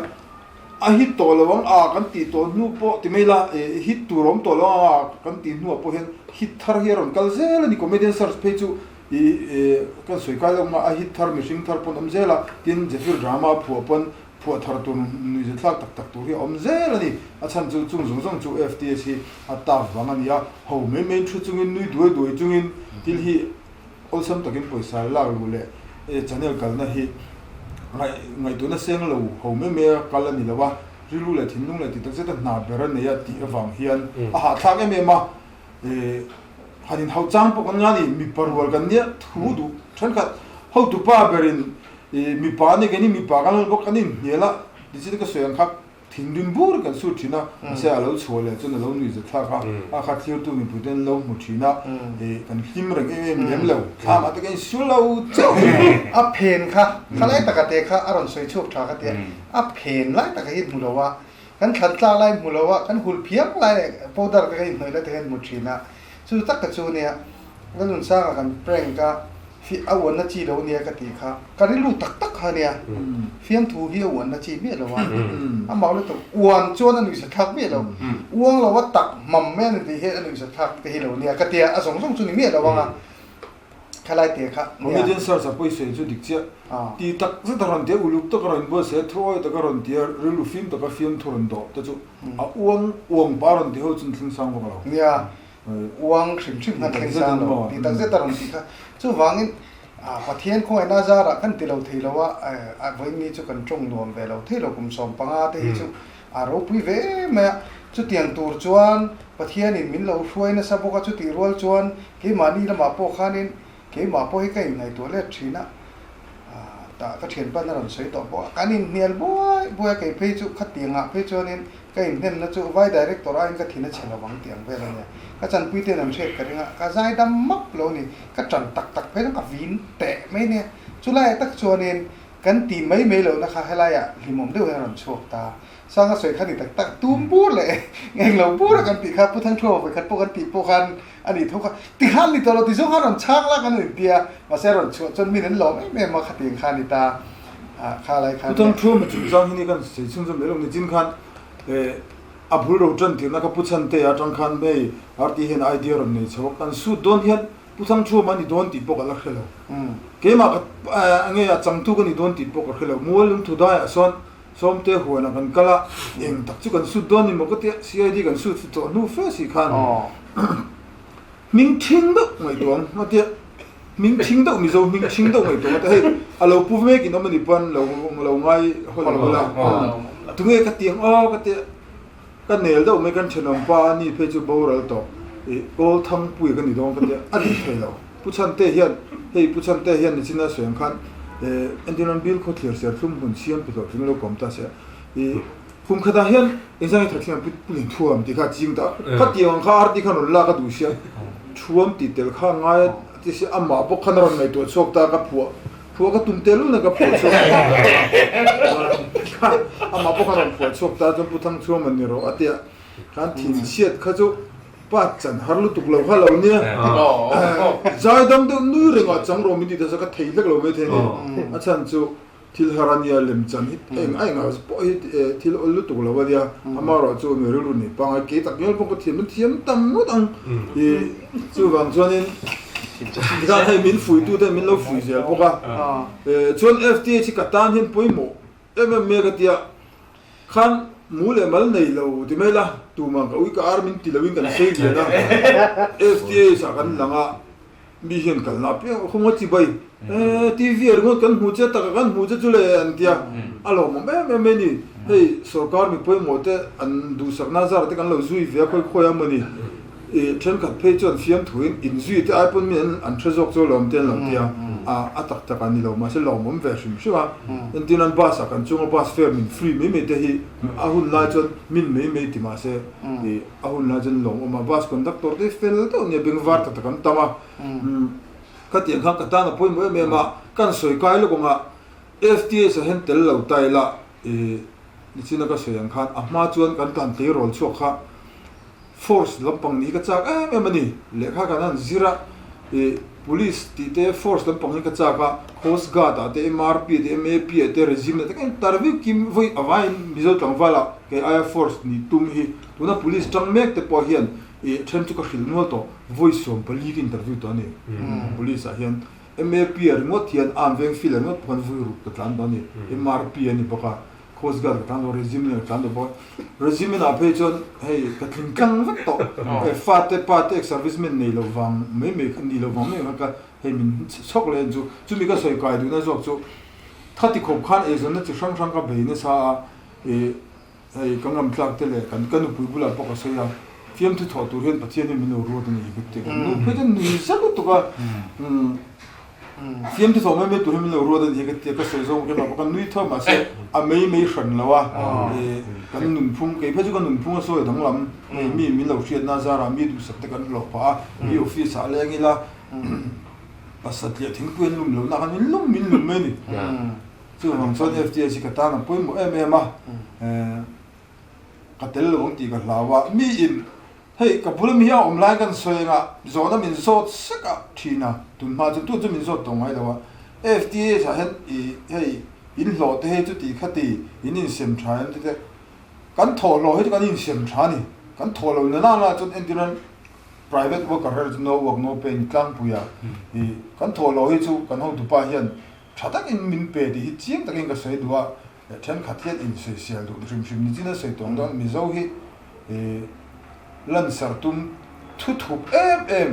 a hit tawh lo ang a kan tih tawh hnu pawh ti mai la, hit tur a awm tawh lo ang a kan tih hnuah pawh hian hit thar hi a rawn kal zel a ni. Comedian search phei chu ih kan sawi kai lawk a, a hit thar mihring thar pawn awm zel a, tin Zephyr drama phuah pawn phuah thar tur nuihzathlak tak tak tur hi a awm zel a ni. A chhan chu chung zawng zawng chu FTS hi a tough vang a ni a, ho mai mai in thu chungin nui duai duai chungin thil hi Awlsam takin pawisa lak luh leh channel kalna hi ngaihtuahna seng lo ho mai mai a kal a ni lo a, rilru leh thinlung leh tih tak zeta hna ber a nei a tih avang hian a hahthlak em em a, han inhauh chang pawh kan nga ni, mipa rual kan nia thu duh thenkhat hotupa berin mipa a ni keini mipa kan lo bawk kan inhnial a, tichhin ka sawi ang kha. Thinrim bur kan sur thin a, mahse a lo chhuah leh chuan a lo nuih zat thlak a, a kha thirtu mipui te an lo hmu thin a, ih kan hlim reng em em lem lo, thlam ah te kan insiu lo chauh. A phen kha, kha lai taka te kha a rawn sawi chhuak tha ka ti a, a phen lai taka hi hmu lo a, kan thlan tlak lai hmu lo a, kan hul phiang lai leh powder te kha inhnawih lai te kha in hmu thin a, chu tak ka chu nia, Lalnunsanga kan prank a, Fi a uanna chi lo nia ka tih kha ka rilru tak tak kha ania, fiamthu hi a uanna chi miah lo a, a mau lutuk uan chuan a nuihsa thlak miah lo, uang lo a tak hmam mai a ni tih hian a nuihsa thlak te hi lo nia ka tia, a zawng zawng chu ni miah lo ang a, khalai te kha nia. Comedian search a pawisawi chu dik chiah, ti tak zet a rawn ti a, uluk tak a rawn buatsaih a, thuawi tak a rawn ti a, rilru fim taka fiamthu rawn dawh te chu a uang uang pah a rawn ti ho chu an thleng sang vak lo. Nia, Uang hrim hrim khan thleng sang lo tih tak zet a rawn tih kha. Chuvangin Pathian khawngaihna zarah kan ti lo thei lo a, vawiin chu kan tawng nuam ve lo thei lo kum 15 te hi chu a ropui ve mai a. Chutiang tur chuan Pathianin min lo hruai nasa bawk a, chutih rual chuan keimahni lamah pawh khanin keimah pawh hi ka inngaihtuah let thin a. Tah ka thianpa na rawn sawi tawh bawk a, kan inhnial buai buai a, kei phei chu khatiangah phei chuanin ka inhnemna chu vai director aiin ka thin a chhe lovang tih ang vel a nia. Ka chanpui ten an hriat ka ring a, ka zai dam map lo ni, ka tan tak tak phei chuan ka vin teh mai nia. Chulaiah tak chuanin kan ti mai mai lohna kha helaiah hlimawm deuh hian a rawn chhuak ta. Sanga sawi kha ni tak tak, tum bur leh englo bur a kan tih kha Pu Thangthuama vawikhat pawh kan tih pawh khan a nih tho kha, ti khan ni tawh lo ti zawng khan rawn chhang la kan in tia, mahse a rawn chhuah chuan min an lawm em em a khatiang kha a ni ta, ah kha lai khan Pu Thangthuama chungchang hi ni kan sawi chhunzawm leh lo ni chin khan eh a bul ro tan tirna kha Pu Chhantea atang khan hei RT hian idea rawn nei chho a, kan suit dawn hian Pu Thangthuama a ni dawn tih pawh ka la hre lo, keimah ka nge a changtu ka ni dawn tih pawh ka hre lo, Mual lungthu daiah sawn Sawmte huanah kan kal a, eng tak chu kan sut dawn ni maw ka tia, CID kan sut tawh hnu fe si khan hming thing deuh ngaihtuah ang a tia, hming thing deuh Mizo hming thing deuh ngaihtuah ang a tia, hei a lo pu mek in awm a ni pawn lo lo ngai haw lo ula, tunge ka ti ang aw ka tia, ka nel deuh mai kan thenawm pa a ni phei chu boral tawh ih kawl thangpui ka ni dawn ka tia, a ni thei lo. Pu Chhante hian, hei Pu Chhante hian nichina sawi ang khan entirnan bil khawthlir serthlum hmun siam pi hlawhtling lo kawm ta se. I kum khatah hian engzang nge thathliam Pu Pu Linthuam tih kha a ching ta a, khatiang ang kha arti khan rawn lak a duh sia, thuam tih tel kha a ngai a ti sia, amah bawk khan a rawn ngaihtuah chhuak ta a, ka phuah phuah ka tum tel luna ka phuah chhuak ta a, amah bawk khan a rawn phuah chhuak ta chuan Pu Thangchhuam a ni rawh a tia, khan thinchhiat kha chu Pa chan har lutuk lo kha lo nia. Zai dam deuh nui rengah chang rawh min ti ta sa ka thei hlek lo mai thei ni. A chhan chu thil har a nia lem chan hi eng a engah pawh hi thil awl lutuk lo a nia. Amaherawh chu mi rilru nei pangngai kei tak ngial pawh ka thiam thiam tam ngawt ang. I chuvang chuanin tikhan hei min fuitu te min lo fui zel bawk a. Chuan FTH hi ka tan hian pawimawh em em mai ka tia. Khan mu leh mal nei lo ti mai la, tumah ka ui ka ar min ti loin kan sei lian a, FTH ah kan lang a, mi hian kalna apiang a khawng a chi bai, eh TV ah ringawt kan hmu che taka kan hmu che chu le an tia, a lawmawm em em mai ni, hei sorkar mi pawimawh te an duhsakna zar te kan lo zui ve a khawi khawi a mawni, I thenkhat phei chuan fiamthuin inzui te ai pawn mi an hre zawk chu lawm te an lo ti a, a tak tak a ni lo mahse lawmawm ve hrim hrim a. Entir nan bus ah kan chunga bus fare min free mai mai te hi a hun lai chuan min mai mai ti mahse i a hun lai chuan lawmawm a, bus conductor te hi fel deuh nia bengvar tak tak an tam a. Khatiang khan ka tan a pawimawh em em a, kan sawi kai lawk ang a, FTS ah hian tel lo ta ila i nichina ka sawi ang khan a hma chuan kan tlan tleirawl chhuak kha Force lampang nih hi ka chak em em a ni. Lehkha kan han zir a, ih Police tih te Force lampang hi ka chak a, Coast Guard ah te, MRP te, MAP ah te, Regiment ah te ka interview kim vawi avaiin Mizo tlangval ah kei aia Force nih tum hi tuna Police tang mek te pawh hian ih then chu ka hrilh nual tawh, vawi 14 ka interview tawh a ni. Police ah hian MAP ah ringawt hian arm veng field ah ringawt pawh khan vawi ruk ka tlan tawh a ni, MRP a ni bawk a. Coast Guard ka tlan lo, Regiment ka tlan lo bawk a. Regiment ah phei chuan hei ka tling tlang vek tawh. Hei fate pa te ex servicemen nei lo vang mai mai kha ni lo vang mai kha ka hei min chhawk leh chu chumi ka sawi kai duhna zawk chu khati khawp khan eizawnna chi hrang hrang ka bei nasa a ih hei ka ngam tlak te leh kan ka nupui bulah pawh ka sawi a fiamthu thawh tur hian Pathian hi min lo ruat a ni hi ka ti ka nu phei chuan nui zet lutuk a Fiamthu thawh mai mai tur hi min lo ruat a ni hi ka tia, ka sawi zawng keimah pawh ka nui tho mahse a mei mei hran lo a, kan nunphung kei phei chu ka nunphung a sawi danglam hei mi min lo hriatna zarah mi duhsak te kan hlawh phah a, mi office ah leng ila pasatliah thingpui an lum lohna khan min lum min lum mai a ni. Chuvang chuan FTS hi ka tan a pawimawh em em a, ka tel lo ang tih ka hlau a, mi in Hei, ka bul ami a awm lai kan sawi anga zawhna min zawt sek a thin a, tun hma chu tu chu min zawt tawh ngai lo a. FTH ah hian i hei in hlawh te hei chuti khati in insem tha em tite kan thawh hlawh hi chu kan insem tha a ni. Kan thawh lo na nana chuan entirnan private worker ho chu no work no pay ni tlangpui a i kan thawh hlawh hi chu kan hotupa hian tha takin min pe tih hi chiang takin ka sawi duh a. Thenkhat hian insawisel duh hrim hrim ni chin a sawi tawng dawn Mizo hi lansar tum thu thup em em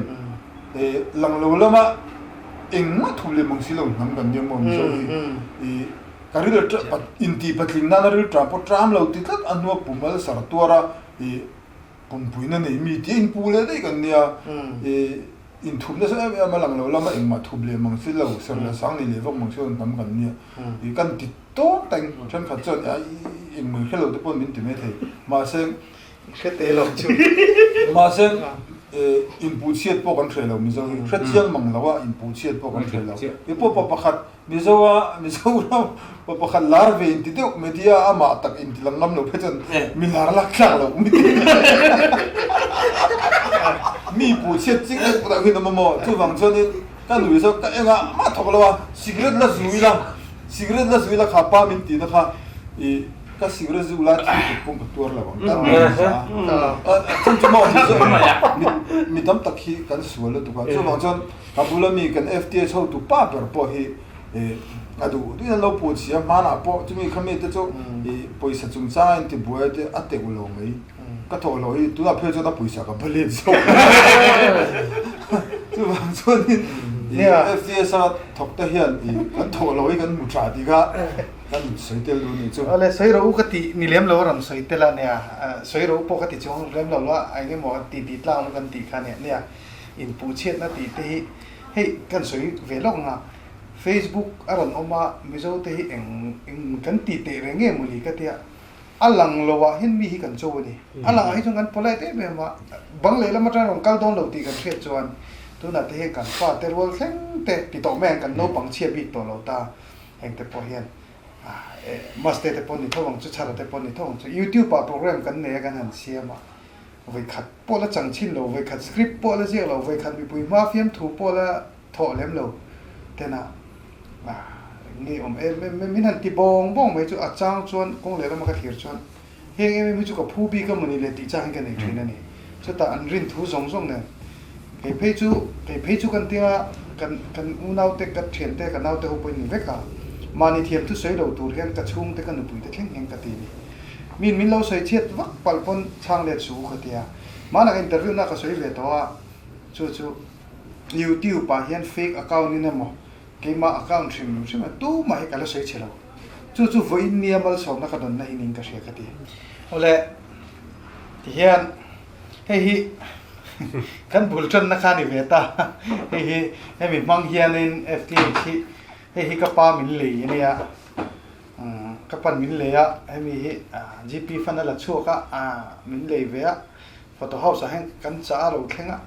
lang lo lama engmah thup lem ang si lo hnam kan nia maw Mizo hi ka ril inti patling nana ril tram pawh tram lo ti tlat a hnua pum alsar tuara pumpuina nei mi tia inpu leh daih kan nia. Inthup nasa em em a lang lo lama engmah thup leh mang si lo, ser leh sang ni leh vak mang si lo hnam kan nia. I kan ti tawng teng, thenkhat chuan i engmah i hre lo te pawh min ti mai thei. Mahse, hre te lo chu. Mahse, inpuhchhiat pawh kan hre lo Mizo hi. Hre chiang mang lo a, inpuhchhiat pawh kan hre lo. I pawh pa pakhat Mizoa Mizoram pa pakhat lar ve inti deuh media amah tak inti lang ngam lo phei chuan mi lar lak thlak loh mi mi puh chhiat ching deuh pawh hi an awm a maw chuvang chuanin ka nui zawk ka engah mah thawk lo a cigarette la zui la cigarette la zui la kha pa min tihna kha ih ka cigarette zu lai thil kut pawh ka tuar lo ang ka a chhan chu maw Mizo mi tam tak hi kan sual lutuk a chuvang chuan Ka bula mi kan FTH hotu pa ber pawh hi a duh duhin an lo puh chhia, hmanah pawh chumi kha mite chu pawisa chungchang a intibuai te a teuh lo mai. Ka thawh hlawh hi tunah phei chuan a pawisa ka ba let zawk. Chuvang chuanin FTS a thawk te hian kan thawh hlawh hi kan hmu tha tih kha kan sawi tel duh a nih chu. Awle sawi rawh u ka tih ni lem lo a rawn sawi tel a nia, sawi rawh u pawh ka ti chuang lem lo a, eng emaw ti ti tlang lo kan tih kha nia nia. Inpuhchhiatna tih te hi hei kan sawi ve lawk ang a, Facebook a rawn awm a, Mizo te hi eng eng kan ti teh reng nge mawni ka tia, a lang lo ah hian mi hi kan cho a ni. A lang ah hi chuan kan polite em em a, bang lehlam atang rawn kal dawn lo tih kan hriat chuan tunah te hian kan fa te rual thleng te ti tawh mai ang kan naupang chhia bik tawh lo ta, heng te pawh hian Maste te pawh ni tho ang chu, Chhara te pawh ni tho ang chu, YouTube ah program kan nei a kan han siam a, Vawikhat pawh la chang chin lo, vawikhat script pawh la ziak lo, vawikhat mipui hma fiamthu pawh la thawh lem lo tena nge awm em em em min han ti bawng bawng mai chu a chang chuan kawng leh lama ka thlir chuan heng em em hi chu ka phu bik a mawni le tih chang hi ka nei thin a ni. Chutah an rin thu zawng zawng nen kei phei chu kei phei chu kan tinga kan kan unau te ka thian te ka nau te ho pawhin ni vek a, mahni thiam thu sawi lo tur hian ka chhung te ka nupui te thleng hian ka ti a ni. Min min lo sawi chhiat vak palh pawn chhang let suh u ka ti a. Mahna ka interview na ka sawi ve tawh a, chu chu YouTube ah hian fake account in emaw keimah account hrim hrim a tumah hi ka la sawi chhe lo. Chu chu vawiin nia malsawmna ka dawnna hi niin ka hria ka ti. Awle tihian hei hi kan bul tanna kha ni ve ta. Hei hi hemi hmang hianin FTH hi hei hi ka pa min lei ania. Ka pan min lei a, hemi hi GP fund a la chhuak a, min lei ve a, photo house ah hian kan chah a lo thleng a,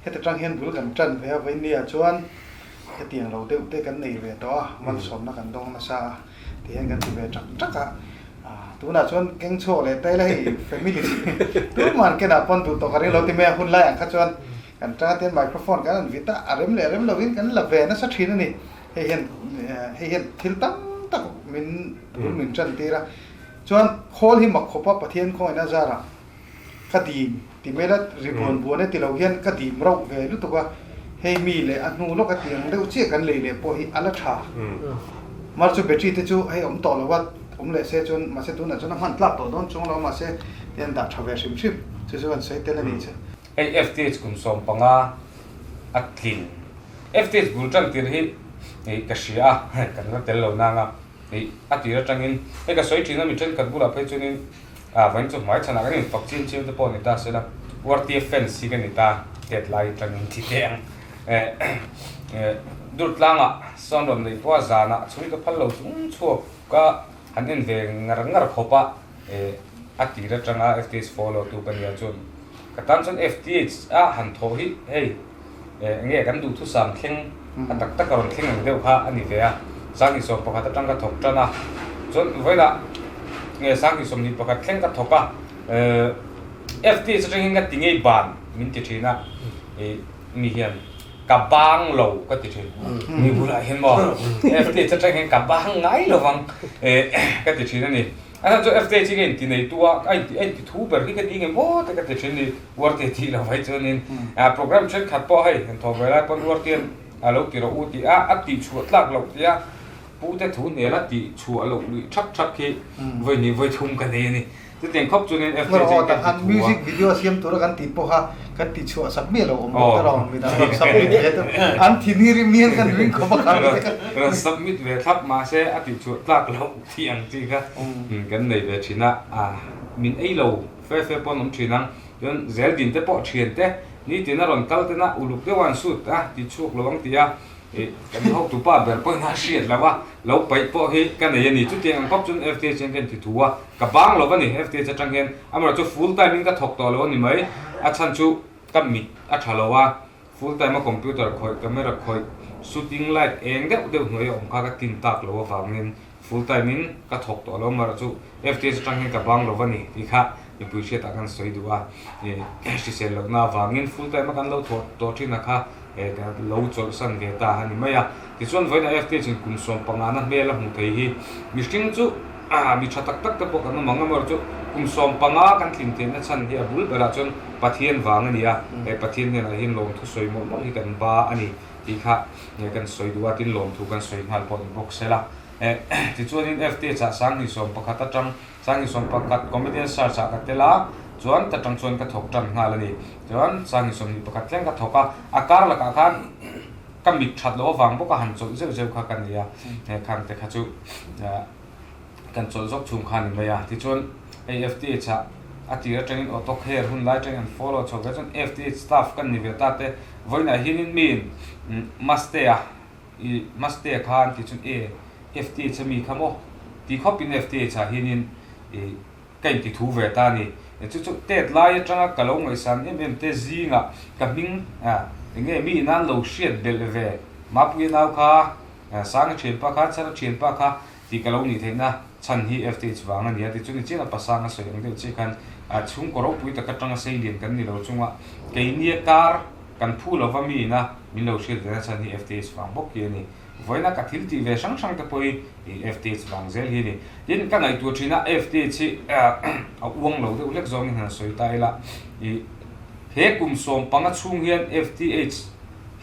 heti tang hian bul kan tan ve a, vawinia chuan hetiang lo deuh te kan nei ve tawh a, malsawmna kan dawng nasa a, ti hian kan ti ve tak tak a, tunah chuan keng chhuak leh ta ila hei family tuman kenah pawn duh tawh ka ring lo ti mai a, hun lai ang kha chuan kan tanga te hian microphone kan han vit a, a rem leh rem lovin kan la ve nasa thin a ni. Hei hian hei hian thil tam tak min bul min tan tir a, chuan khawl hi mak khawpa Pathian khawngaihna zarah ka dim ti mai la, ri buan buan e ti lo hian ka dim rauh ve lutuk a, hei mi leh a hnu lawk a tiang deuh chiah kan lei leh pawh hi a la tha. Mar chu battery te chu hei awm tawh lo a, awm leh se chuan mahse tunah chuan a hman tlak tawh dawn chuang lo a, mahse tian dah tha ve hrim hrim chu chu kan sawi tel a nih chu. Hei FTH kum 15 a tlin. FTH bul tan tir hi ka hria a, kan la tel lo nang a, a tir atangin hei ka sawi thin a mi thenkhat bulah phei chuanin ah vawiin chu hmai chhanah kan infak chiam chiam te pawh a ni ta sela URTF fans hi ka ni ta tet lai atangin thi teh ang. Durtlangah sawn rawn neih pawh a zanah chhung ka phal lo chung chhuak ka han en ve ngar ngar khawp a, a tir atanga FTH follow tu ka nia chuan ka tan chuan FTH a han thawh hi hei enge kan duhthusam thleng a tak tak a rawn thleng ang deuh kha a ni ve a, Sanghnih 11 atang ka thawk tan a, chuan vawilah nge Sanghnih 21 thleng ka thawk a, FTH atangin ka ti ngei ban min ti thin a, mi hian ka bang lo ka ti thin, mi bulah hian maw FTH atang hian ka bang ngai lovang ka ti thin a ni. A chhan chu FTH hi ka inti neitu a, a inti a inti thu ber hi ka ni nge maw te ka ti thin ni, Uarte tih lo vai chuanin program thenkhat pawh hei han thawh ve lai pawn Uartean a lo ti rawh u tih a, a tih chhuah tlak loh tia Pu te thu hnial a tih chhuah loh luih thap thap khi vawi hnih vawi thum ka nei a ni. Chutiang khawp chuanin FTH hi ka inti thu a. Music video siam tura kan tih pawha kan tih chhuah sak miah lo awm bawk ta rawh, midang rawn submit ve te an thin hi rim hian kan ring khawp a kha. Rawn submit ve thlap mahse a tih chhuah tlak loh. Thi ang chi kha kan nei ve thin a, min ei lo fe fe pawh an awm thin ang, chuan zel din te pawh thian te Nitin a rawn kal tena uluk deuh a an shoot a ti chhuak lo ang ti a, ih kan hotu pa ber pawhin a hriat lo a, lo paih pawh hi ka nei a ni. Chutiang ang khawp chuan FTH hian ka inti thu a, ka bang lo a ni FTH atang hian. Amaherawhchu full time in ka thawk tawh lo a ni mai, a chhan chu ka mit a tha lo a, full time a computer khawih, camera khawih, shooting light eng deuh deuh hnuai a awm kha ka tin tak lo avangin Full time in ka thawk tawh lo amaherawh chu FTS atang hian ka bang lo va ni tih kha mipui hriatah kan sawi duh a, hrisel lohna avangin full time a kan lo thawh tawh thin a kha ka lo chawlhsan ve ta a ni mai a. Tichuan vawiinah FTS in kum 15 na hmel a hmuh thei hi mihring chu mi tha tak tak te pawh kan awm ang amaherawh chu kum 15 kan tlin theihna chhan hi a bul berah chuan Pathian vang a ni a, Pathian hnenah hian lawmthu sawi mawlh mawlh hi kan ba a ni. Tih kha kan sawi duh a, tin lawmthu kan sawi nghal pawh ni bawk se la. Tichuanin FTH ah 2011 atang 2011 Comedian Search ah ka tel a, chuan ta tang chuan ka thawk tan nghal a ni. Chuan 2021 thleng ka thawk a, a kar lakah khan ka mit that loh avang bawk a han chawlh zeuh zeuh kha ka ni a, khang te kha chu kan chawlh zawk chhung kha a ni mai a. Tichuan hei FTH ah a tir atangin auto care hun lai atangin an follow chho ve chuan FTH staff kan ni ve ta te vawiinah hianin miin Mastea i Mastea kha an tih chuan e FTH a mi kha maw ti khawpin FTH ah hianin i ka inti thu ve ta a ni. Chu chu tet lai atanga ka lo ngaihsan em em te zingah ka hming enge mi inan lo hriat belh ve Mapuia nau kha Sanga thianpa kha Chhara thianpa kha Tih ka lo nih theihna chhan hi FTH vang a ni a, tichuan i chian a pasang a sawi ang deuh chiah khan chhungkaw ropui tak atanga sei lian kan ni lo chunga keinia kar kan phu lova mi ina min lo hriat vena chhan hi FTH vang bawk hi a ni. Vawiina ka thil tih ve hrang hrang te pawh hi FTH vang zel hi a ni. Tin, ka ngaihtuah thin a FTH hi a uang lo deuh hlek zawngin han sawi ta ila, he kum 15 chhung hian FTH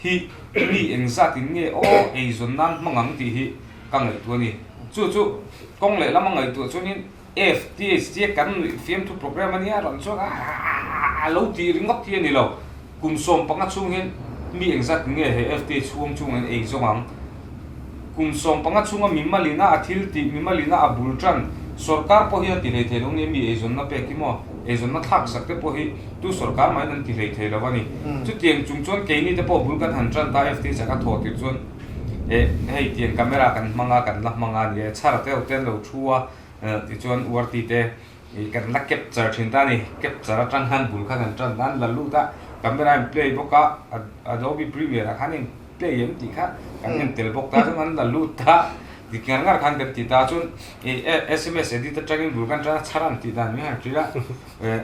hi mi engzatin nge aw eizawn nan hmang ang tih hi ka ngaihtuah a ni. Chu chu kawng leh lama ngaihtuah chuanin FTH tia kan nuih fiamthu program a nia rawn chuan a lo tih ringawt hi a ni lo. Kum 15 chhung hian mi engzat nge he FTH huang chungah hian ei zawng ang? Kum 15 chhunga mimalina a thil tih, mimalina a bul tan, sorkar pawh hian a ti hlei thei lo nia mi eizawnna pek hi maw? Eizawnna thlak sak te pawh hi tu sorkar mahin an ti hlei thei lo a ni. Chutiang chung chuan keini te pawh bul kan han tan ta FTH a ka thawh tirh chuan Eh hei tiang camera kan hmang a kan la hmang a ni e chhar te te an lo thu a tichuan URT te ih kan la capture thin ta a ni capture atang khan bul kha kan tan an la lut a camera in play bawk a Adobe Premiere ah khan in play em tih kha kan en tel bawk ta chuan an la lut ta dik ngar ngar khan kan ti ta chuan ih sms edit atangin bul kan tan a chhar an tih dan mai han hrilh a eh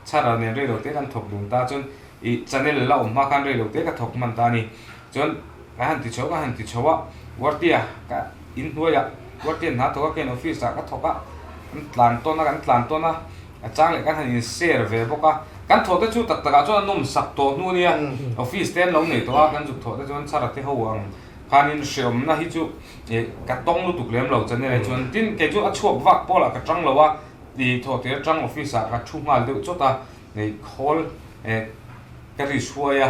Chhara nen reilo te kan thawk dun ta chuan ih channel la awm hma khan reilo te ka thawk hman ta a ni. Chuan ka han ti chho ka han ti chho a, Wartia ka in hnuaiah Wartia hna thawk a ka in office ah ka thawk a, kan tlan tawn a kan tlan tawn a, a chang leh kan han in share ve bawk a, kan thawh te chu tak takah chuan a nawm sak tawh hnu a nia, office te an lo nei tawh a, kan zuk thawh te chuan Chhara te ho ang khanin hreawmna hi chu ih ka tawng lutuk lem lo channel ah chuan tin kei chu a chhuak vak pawlah ka tang lo a, Ti thawh tir atang office ah ka thu nghal deuh chawt a, hei khawl eh ka ri hruai a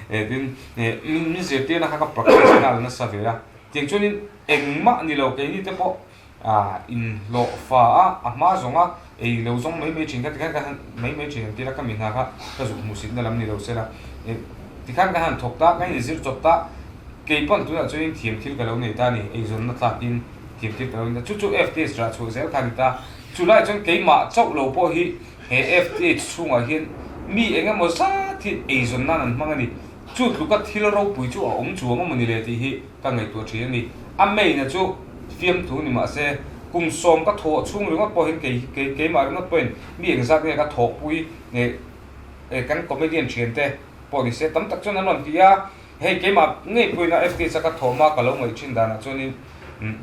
eh tin eh min zirtirna kha ka practice nghal nasa ve a, tiang chuanin engmah ni lo keini te pawh ah inhlawh fa a a hma zawng a ei lo zawng mai mai thin kha tikhan ka han mai mai thin ang tila ka mi hna kha ka zuk hmuh sitna lam ni lo sela eh tikhan ka han thawk ta ka inzir chawp ta kei pawn tunah chuanin thiam thil ka lo nei ta a ni eizawnna tlakin. Tir tir ta lo chu chu FTH rah chhuah zel kha a ni ta. Chu lai chuan keimah chauh lo pawh hi he FTH chhungah hian mi eng emaw zat hi eizawn nan an hmang a ni. Chu tluka thil ropui chu a awm chuang emaw ni le tih hi ka ngaihtuah thin a ni. A main a chu fiamthu ni mahse kum 10 ka thawh chhung ringawt pawh hian kei kei keimah ringawt pawhin mi engzat nge ka thawhpui nge kan comedian thiante pawh ni se tam tak chuan an rawn ti a. Hei keimah ngei pawhin a FTH a ka thawm a ka lo ngaih thin danah chuanin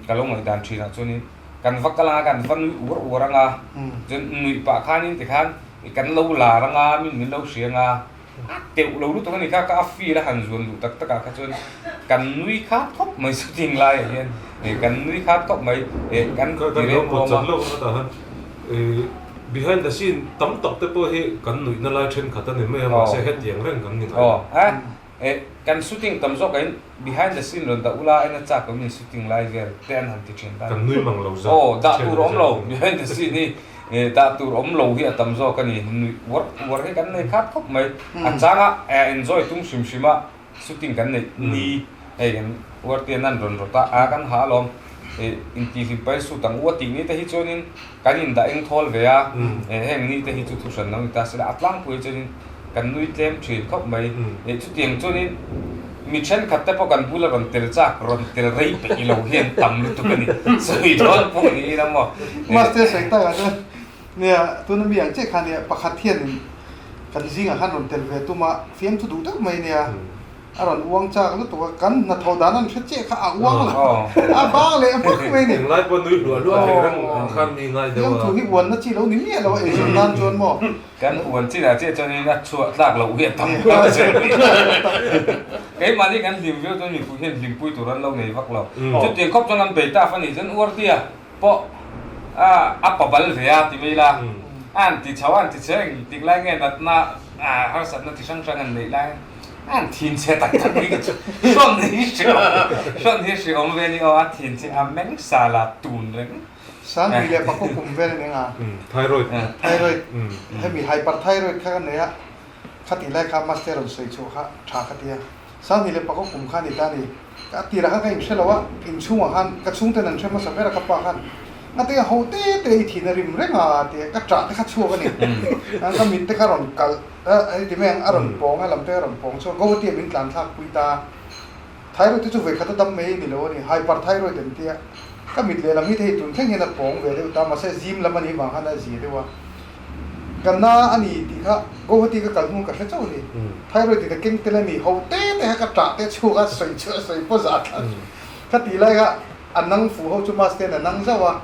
ka lo ngaih dan thinah chuanin kan va kal anga kan va nuih uar uar anga chuan nuih pah khanin tikhan kan lo lar anga min min lo hria anga a teuh lo lutuk a ni kha ka a feel a han zuan duh tak takah kha chuan kan nui khat khawp mai shooting laiah hian kan nui khat khawp mai kan ti reng ruam a. Behind the scene tam tak te pawh hi kan nuihna lai thenkhat a ni mai a mahse hetiang reng kan ni ngai lo. Eh, kan shooting tam zawk ahin behind the scene rawn dah ula en a chak awm in shooting lai vel te an han ti thin ta. Kan nui mang lo zat. Aw, dah tur a awm lo behind the scene hi. Dah tur awm lo hi a tam zawk a ni. Nuih uar uar hi kan nei khat khawp mai. A changa enjoy tum hrim hrim a shooting kan neih ni hei kan uar te an rawn rawt a, a kan ha alawm. Intihhlim pahin shoot ang u a tih ni te hi chuanin kan indah eng thawl ve a, heng ni te hi chu thuhran lo ni ta sela a tlangpui chuanin kan nui tlem thin khawp mai. Chutiang chuanin mi thenkhat te pawh kan bula rawn tel chak, rawn tel rei peih lo hian tam lutuk a ni. Sawi dawn pawh ni ila maw? Master sawi takah chuan nia tuna mi ang chiah kha nia pakhat hianin kan zingah khan rawn tel ve tum a, fiamthu duh deuh mai nia. A rawn uang chak lutuk a, kan hnathawh dan an hre chiah kha a uang lo, a bang leh hmak mai ni. Englai pawh nui hluah hluah thei reng ang khan mi ngai deuh a. Fiamthu hi uanna chi lo ni miah lo a, eizawn nan chuan maw. Kan uan chinah chiah chuan in a chhuah tlak loh hi a tam khawp a che. Keimahni kan hlim viau chuan mipui hian hlimpui tur an lo nei vak lo. Chutiang khawp chuan an bei taf a nih chuan Uartia pawh a pa bal ve a ti mai la, a han ti chho a han ti chhe eng tik lai nge natna harsatna chi hrang hrang an neih lai. An thin chhe tak tak hi chu hrawn hi hre awm hrawn hi hre awm ve ni aw a thin chhe a meng sa la tun reng. Sangri leh pakua kum vel a ni anga. Thyroid. Thyroid hemi hyperthyroid kha ka nei a khatih lai kha master rawn sawi chhuah kha tha ka ti a Sangri leh pakua kum kha a ni ta a ni ka tirah khan ka inhre lo a inchhungah khan ka chhungten an hre hmasa ber a ka pa khan Ngate ho te te i thin a rim reng a tia ka ṭah te kha chhuak a ni. Ka mit te kha rawn kalh a hei ti mai ang a rawn pawng a lam te a rawn pawng chhuak Guwahati ah min tlan thlak pui ta. Thyroid te chu vawikhat a dam mai ni lo a ni, hyperthyroid an tia. Ka mit lehlam hi te hei tun thleng hian a pawng ve deuh ta mahse zim lam a nih vang khan a zia deuh a. Ka na a ni tih kha Guwahati ka kal hnu ka hre chauh a ni. Thyroid in a keng tel a ni, ho te te kha ka ṭah te chhuak a sawi chhuah sawi pawh zah thlak ka tih lai kha A nang fuh ho chu mass ten a nang zauh a,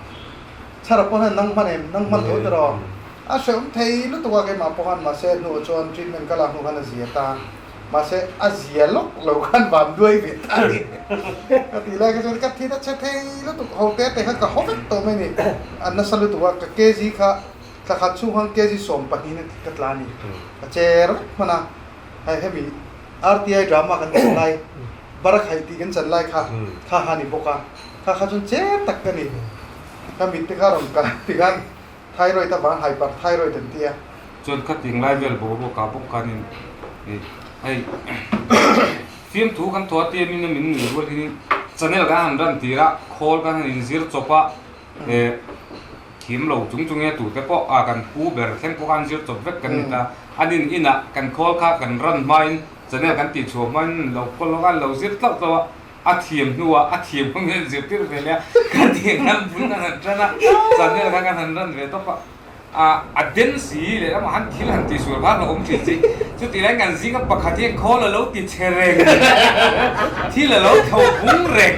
chhara pawh hian nang hman em, nang hman tho tiraw? A hrehawm thei lutuk a keimah pawh khan mahse hnuah chuan treatment ka lak hnu khan a zia ta, mahse a zia lawk lo khan van duai ve ta a ni. Ka tih lai kha chuan ka thin a chhe thei lutuk, ho te te kha ka haw vek tawh mai a ni. A nasa lutuk a, ka kg kha thla khat chhung khan kg 12 ka tla a ni, ka cher vek hman a, hei hemi RTI drama kan chan lai. Barakhaih tih kan chan lai kha kha ha ni bawk a, kha kha chuan cher tak ka ni. Ka mit te kha rawn kal ti khan thyroid avang hyperthyroid an ti a. Chuan khating lai vel boruak ah bawk khanin hei fiamthu kan thaw a tiamin a min nui rual hian channel kan han ran tir a, khawl kan han inzir chawp a, thiam lo chung chung e tute pawh a kan pu ber thleng pawh khan zir chawp vek kan ni ta. An in inah kan khawl kha kan ran hmain Channel kan tih chhuah hmain lo kawl lawk a, lo zir tlauh tlauh a, a thiam hnuah a thiam hmangin an zirtir ve leh a, ka tih ang khan bul kan han tan a, channel kha kan han ran ve tawp a, a den si leh lamah khan thil han tihsual kha a awm thin chi, chutih laiin kan zinga pakhat hian khawl a lo ti chhe reng, thil a lo tho bung reng,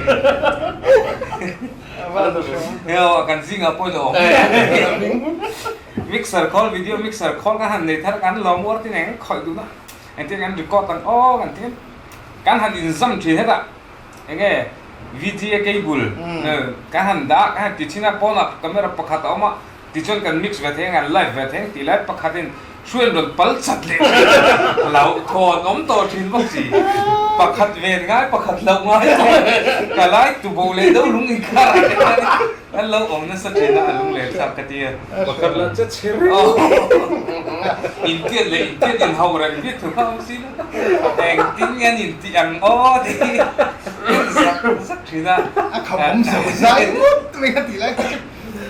heo kan zingah pawhin a awm. Mixer khawl, video mixer khawl kan han nei thar kan lawm uar tin eng khawih duhna. Engtin kan record ang aw kan ti kan han inzam thin hetah enge VGA cable kan han dah kan han ti thin a pawnah camera pakhat a awm a tichuan kan mix ve thei ang kan live ve thei ang tih lai pakhatin hruaiin rawn pal chat leh thin lo thawn awm tawh thin bawk si pakhat ven ngai pakhat loh ngai ka lai tubo leh deuh lung inkar ah te khan An lo awm nasa thin a, a lung leh thlak ka ti a. Pakhat lah che chhe reng. Intiat leh intiat in hauh reng viau thu kha awm si lo. Engtin nge an intih ang aw tih hi en zak zak thin a. A kham awm zo zai ngawt mai ka tih lai kha chu.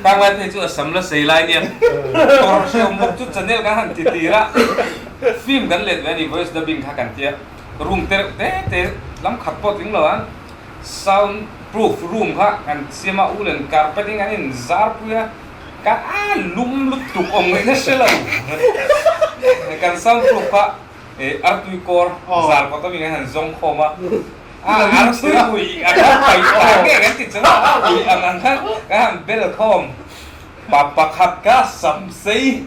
Pangngai phei chu a sam la sei lai nia. Kawr hreawm bawk chu channel kan han ti tir a. Film kan let ve a ni voice dubbing kha kan tia. Room te reuh te te lam khat pawh tling lo ang. Sound proof room kha kan siam a, ulen carpet in kan in zar pui a, ka a lum lutuk awm ngaihna hre lo. Kan sound proof kha artui kawr zar kawt ami kan han zawng khawm a, a artui ui a kha pai ta nge kan ti chuang a, ui ang ang khan kan han bel khawm pa pakhat kha sam sei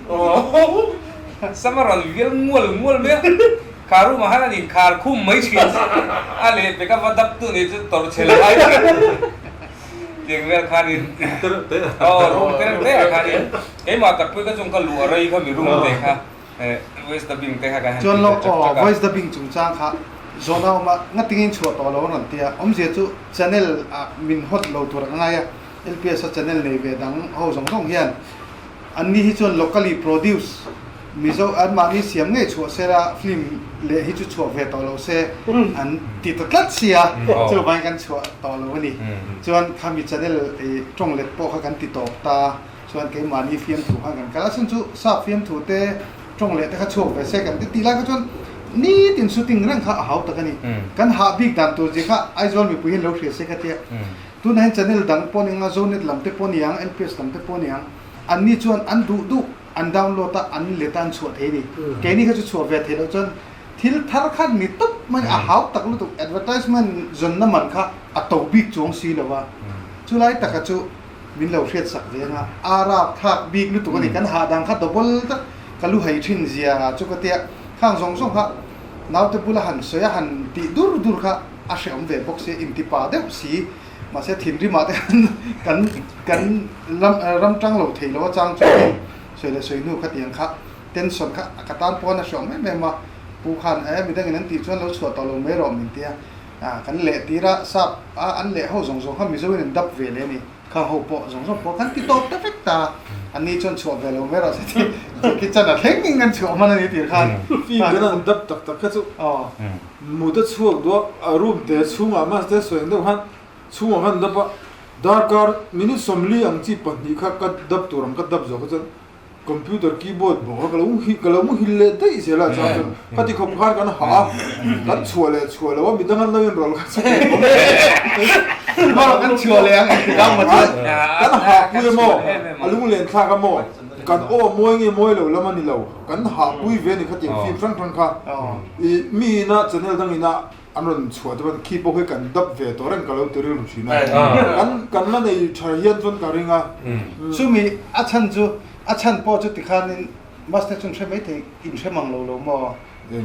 sam a rawn vial mual mual mai a. Kha room ah khan an inkhar khum mai thin a leh pek a va dap tu nih chu tawrh chhe lo ai tiang vel khan in aw room te reuh te ah khan in keimah tak pui ka chung ka luh a rei kha mi room te kha voice dubbing te kha kan han Chuan lawk aw voice dubbing chungchang kha zawhna awm a ngatingin chhuah tawh lo an rawn ti a awmzia chu channel ah min hot lo tur a ngai a LPS a channel nei ve dang ho zawng zawng hian. Anni hi chuan locally produce Mizo anmahni siam ngei chhuah sela film leh hi chu chhuah ve tawh lo se an ti ta tlat sia, chuvangin kan chhuah tawh lo a ni. Chuan khami channel i tawng let pawh kha kan ti tawp ta, chuan keimahni fiamthu khan kan kal a, chhan chu sap fiamthu te tawng leh te kha chhuak ve se kan ti tih lai kha chuan nitin shooting reng kha a hau tak a ni. Kan hah bik dan tur zia kha Aizawl mipui hian lo hria se ka tia. Tunah hian channel dang pawh ni ang a, Zonet lam te pawh ni ang, LPS lam te pawh ni ang, anni chuan an duh duh an download a, an let a an chhuah thei a ni. Keini kha chu chhuah ve theih loh chuan thil thar kha ni tawp mai a hau tak lutuk, advertisement zawnna man kha a to bik chuang si lo a, chulai taka chu min lo hriat sak ve anga a rap thlak bik lutuk a ni. Kan hahdang kha double tak ka lu hai thin zia chu ka tia, khang zawng zawng kha naute bula han sawi a han tih dur dur kha a hrehawm ve bawk si, intipa deuh si. Mahse thinrimah te khan kan kan lam ram tang lo thei lo a chang chuan sawi leh sawi hnu khatiang kha tension kha ka tan pawn a hreawm em em a, pu khan e midangin an tih chuan lo chhuah tawh lo mai rawh min ti a, ah kan leh tir a sap a an leh ho zawng zawng kha Mizoin an dap ve leh a ni, kha ho pawh zawng zawng pawh kan ti tawp ta vek ta, an ni chuan chhuah ve lo mai rawh se ti ti chan a thleng in kan chhuah hman a ni tir khan. Film kan an dap tak tak kha chu. Mut a chhuak duah a room te chhungah master sawi ang deuh khan chhungah khan dap a, darkar minute 40 ang chi pahnih kha ka dap tur ang ka dap zawh kha chuan computer keyboard bawk kha ka lo ka lo muhil leh daih zel a chang chuan khati khawp khan kan hah a, kan chhuah leh chhuah lo a midang an lo inrawlh kha chu kan chhuah leh ang engtik ang maw chuan kan hah pui emaw a lunglen thlak emaw kan aw mawi nge mawi lo lam a ni lo kan hah pui ve a ni khatiang film hrang hrang kha. I mi ina channel dang ina an rawn chhuah te pawh khi pawh khi kan dap ve tawh reng ka lo ti rilru thin a. Kan kan la nei tha hian chuan ka ring a. Chumi a chhan chu a chhan pawh chu tikhanin Master chuan hre mai thei in hre mang lo lo maw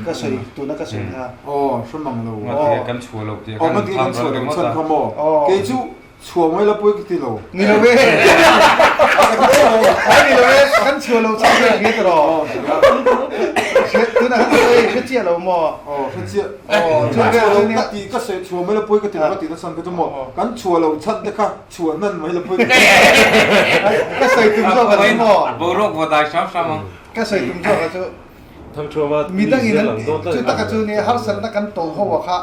ka sawi tuna ka sawi kha. Aw hre mang lo. Ngati kan chhuah lo tih a kan intham ral ringawt a. Kha maw kei chu Chhuah mai la pawi ka ti lo. Ni lo e. Ai ni lo e, kan chhuah lo chhan ve hriat rawh. Hriat tunah khan sawi hre chiah lo maw? Aw hre chiah. Aw chuan ve lo ka ti ka sawi chhuah mai la pawi ka ti lo ka ti na chhan kha chu maw kan chhuah lo chhan te kha chhuah hnan mai la pawi ka ti lo. Ka sawi tum zawk a chu maw? Boruak vaw dai hram hram ang. Ka sawi tum zawk a chu. Midangin an chu taka chu nia harsatna kan tawh ho a kha.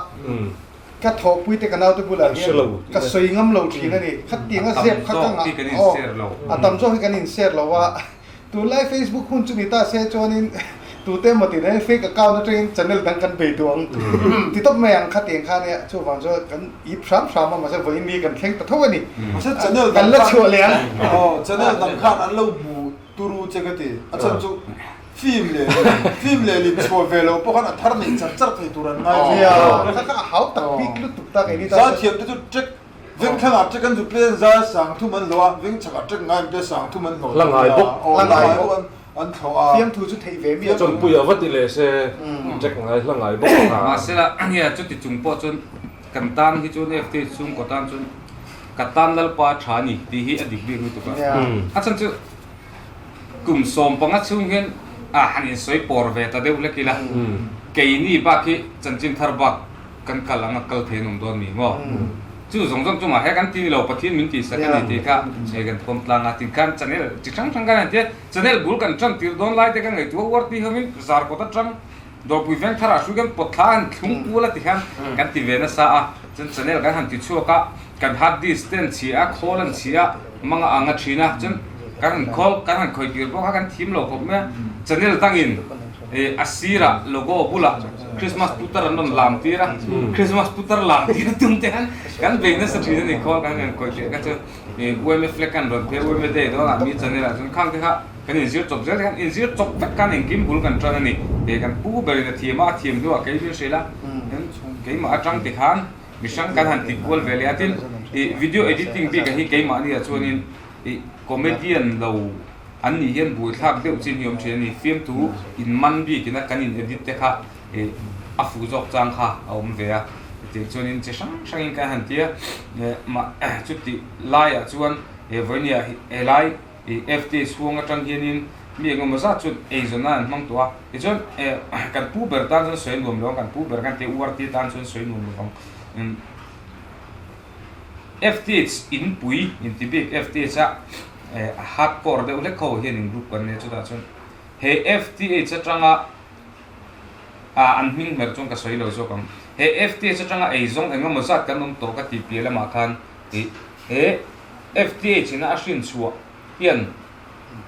Ka thawhpuite ka naute bulah hian ka sawi ngam lo thin a ni. Khatiang a zep kha ka ngah aw, a tam zawk hi kan inshare lo a. Tunlai Facebook hun chu ni ta se chuanin tute emaw tih dahin fake account atangin channel dang kan bei duh ang ti tawp mai ang khatiang kha nia. Chuvang chuan kan ip hram hram a mahse vawiin mi kan thleng ta tho a ni. Mahse channel dang khan kan la chhuah leh ang. Aw channel dang khan an lo hmu turu che ka ti. A chhan chu Film leh film leh lim chhuah ve lo pawh khan a thar nei char char thei tur an ngai nia. Kha kha a hau tak bik lutuk tak ei ni ta. Zaithiam te chu trek veng thlangah trek an zu ple an zai a sang thum an hlawh a, veng chhakah trek ngai an ple sang thum an hlawh La ngai bawk. La ngai bawk an an thlawh a. Fiamthu chu theih ve miah. Chawnpui a va ti leh se trek ngai hla ngai bawk a. Mahsela nia chuti chung pawh chuan kan tan hi chuan FT chhungkaw tan chuan ka tan Lalpa a tha a ni tih hi a dik bik lutuk a. A chhan chu Kum 15 chhung hian a han insawi pawr ve ta deuh lek ila, keini bak hi chanchin thar bak kan kal ang a kal thei an awm dawn mi maw? Chu zawng zawng chungah he kan ti ni lo, Pathian min tihsak a ni tih kha hei kan thawm tlang a, tikhan channel chi hrang hrang kan han ti a, channel bul kan tan tir dawn lai te ka ngaihtuah uar tih hovin zar kawt atang Dawrpui veng tharah hrui kan pawt thla han thlung kual a tikhan kan ti ve nasa a, chuan channel kan han ti chhuak a, kan hard disk te an chhia a, khawl an chhia a, manga ang a thin a, chuan kan han khawl kan han khawi tir bawk a, kan thim lo khawp mai a, channel dangin ih a sirah logo bulah Christmas putar an rawn lam tir a, Christmas putar lam tir tum te khan kan bei nasa thin a ni, khawl kan han khawi tir kha chuan ih UMA flag an rawn phei a, UMA day dawnah mi channel ah chuan khang te kha kan inzir chawp zel te khan inzir chawp vek khan engkim bul kan tan a ni, ih kan pu berin a thiam a, a thiam hnuah kei min hrilh a, keimah atang ti khan. Mihrang kan han ti kual ve leh a, tin ih video editing bik ah hi keimahni ah chuanin ih comedian lo an nih hian buaithlak deuh chin hi awm thin a ni, fiamthu in man bik ina kan in edit te kha ih a fuh zawk chang kha a awm ve a, tiang chuanin chi hrang hrangin kan han ti a, mah chuti laiah chuan he vawinia helai ih FT chhung atang hianin mi engemaw zat chuan eizawnna an hmang tawh a, tichuan eh kan pu ber tan chuan sawi nuam lo ang, kan pu ber kan tih URT tan chuan sawi nuam lo ang. FTH inpui inti bik FTH a Hardcore deuh hlek ho hianin group kan nei a, chutah chuan he FTH atanga an hming hmer chuan ka sawi lo zawk ang. He FTH atanga eizawng eng emaw zat kan awm tawh ka tih piah lamah khan he FTH ina a hrin chhuah hian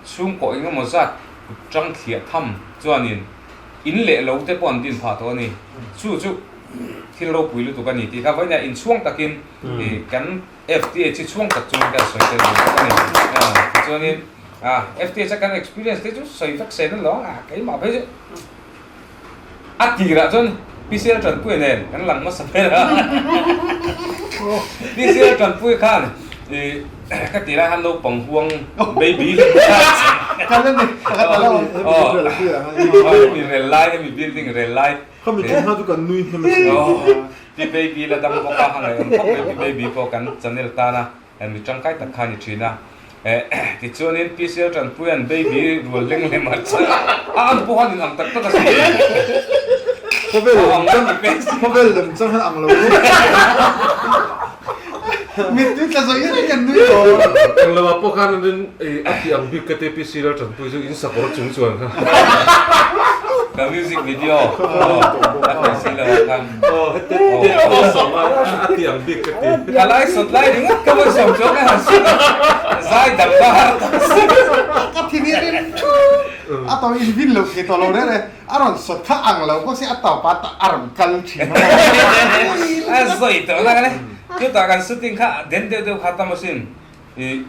chhungkaw eng emaw zat kut tang thliah tham chuanin in leh lo te pawh an din phah tawh a ni. Chu chu thil ropui lutuk a ni tih kha vawiinah inchhuang takin kan FTH hi chhuang tak chuan kan sawi tel ve bawk a ni. Tichuanin FTH a kan experience te chu sawi vek se na lo ang a, keimah phei chu a tirah chuan PCL Tanpuia nen kan lang hmasa ber a. PCL Tanpuia khan ka ti lai khan naupang huang baby lem khan mi rel lai hemi building rel lai Khami ṭhen hna chu kan nui hnem a si. Pi Baby la dam bawk a, a ngaihawm khawp mai. Pi Baby pawh kan channel tana mi tangkai tak kha a ni thin a. Tichuanin PCL Tanpuia'n Baby rual hleng lem a chhan a, an pawh han inang tak tak a si. Khawvel lem chang, khawvel lem chang hian ang lo ru. Mittui tla zawih reng an nui tawh. Englo ah pawh khan an a tih ang bik ka te PC Laltanpui chu in sakawr chung chuan kha. Ka music video a thei si lo ah khan. Aw hete te te sawm a a tih ang bik ka ti. Ka lai sawt lai ringawt ka vawi sawm chuan ka han sut a, zai dang ka har tak si. Ka thin hi a rim thu a tawh in vin lo thei tawh lo reng reng. A rawn sawt kha ang lo bawk si a tawp ah a rawn kal thin a. A zawi tawh na kan e. Chutah kan shooting kha den deuh deuh kha tam asin. I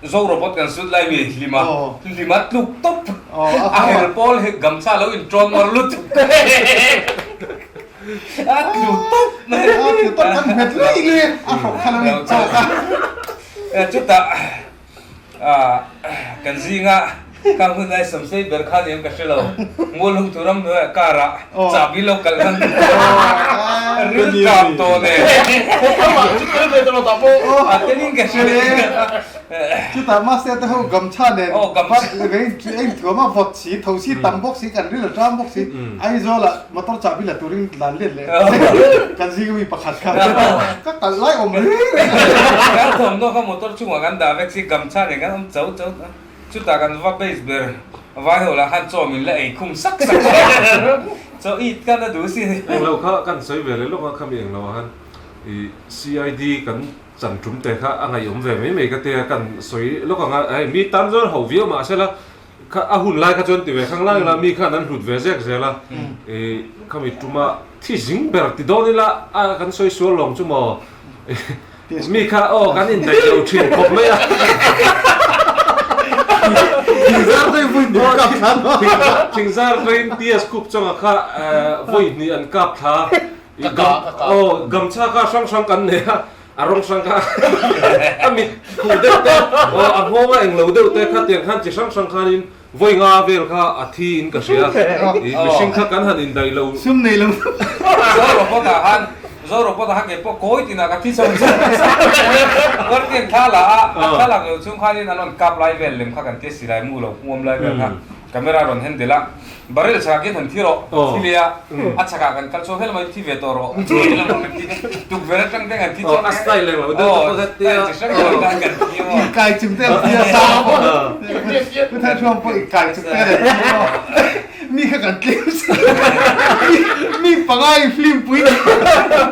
Zo robot kan shoot lai mi hlima hlima tluk tawp a hel pawl hi gamcha lo in tawn mar lutuk a tlu tawp mai. A tlu tawp kan hmet lui lui a hrawk kha lo in chawk a. Chutah Kan zinga khang hun lai samsei ber kha ni ang ka hre lo. Mual hung tur ram hnuaiah car ah chahbi lo kalh hman ril tap tawh nen. A telin ka hre lo. Chutah Master te ho gamchha nen eng thuam a vawt si, tho si, tam bawk si, kan ril a ṭam bawk si. Aizawl ah motor chahbi la turin tlan let leh kan zinga mi pakhat kha ka kalh lai awm reng reng a. Kan thawmhnaw kha motor chungah kan dah vek si gamchha nen kan awm chau chau ta. Chutah kan va base ber vai ho lah khan chaw min la ei khum sak sak a. Chaw it khan a duh si. Englo kha kan sawi ve leh lawk a khami englo ah khan i CID kan chan tum te kha a ngaihawm ve mai mai ka tia kan sawi lawk ang a hei mi tan chuan ho viau mahsela Kha a hun lai kha chuan ti ve khang lang ila mi khan an hlut ve zek zel a, i khami tuma thi zing ber ti dawn ila a kan sawi sual lawng chu maw mi kha aw kan indaih lo thin khawp mai a. Thingzar te vawi hnih an kap thla maw? Thingzar vein TS khup chunga kha vawi hnih an kap thla aw gamchha kha hrang hrang kan nei a. A rawng hrang kha a mit khuh deuh te aw a nghawng a englo deuh te kha tiang khan chi hrang hrang khanin vawi nga vel kha a thi in ka hria i mihring kha kan han indaih lo. Sum nei lo. Zo robot ah khan zo robot ah khan kei pawh kawi tinah ka thi chho chho Guardian thla la a a thla lang lo chung khanin an rawn kap lai vel lem kha kan tia silai mu lo hmuam lai vel kha. Camera rawn handle a, barrel chhakah khian han thi rawh, thi leh a, a chhakah kan kal chhuak hel mai, thi ve tawh rawh, a thi lamah kan thi tukverh atang te kan thi chhuak a style eng lo deuh te pawh tia, style chi hrang hrang khan kan thi maw. Inkai chung te an thi a sang pawh, Pu Thai Thuam pawh inkai chung te an thi maw, mi kha kan tlem si, mi pangai film pui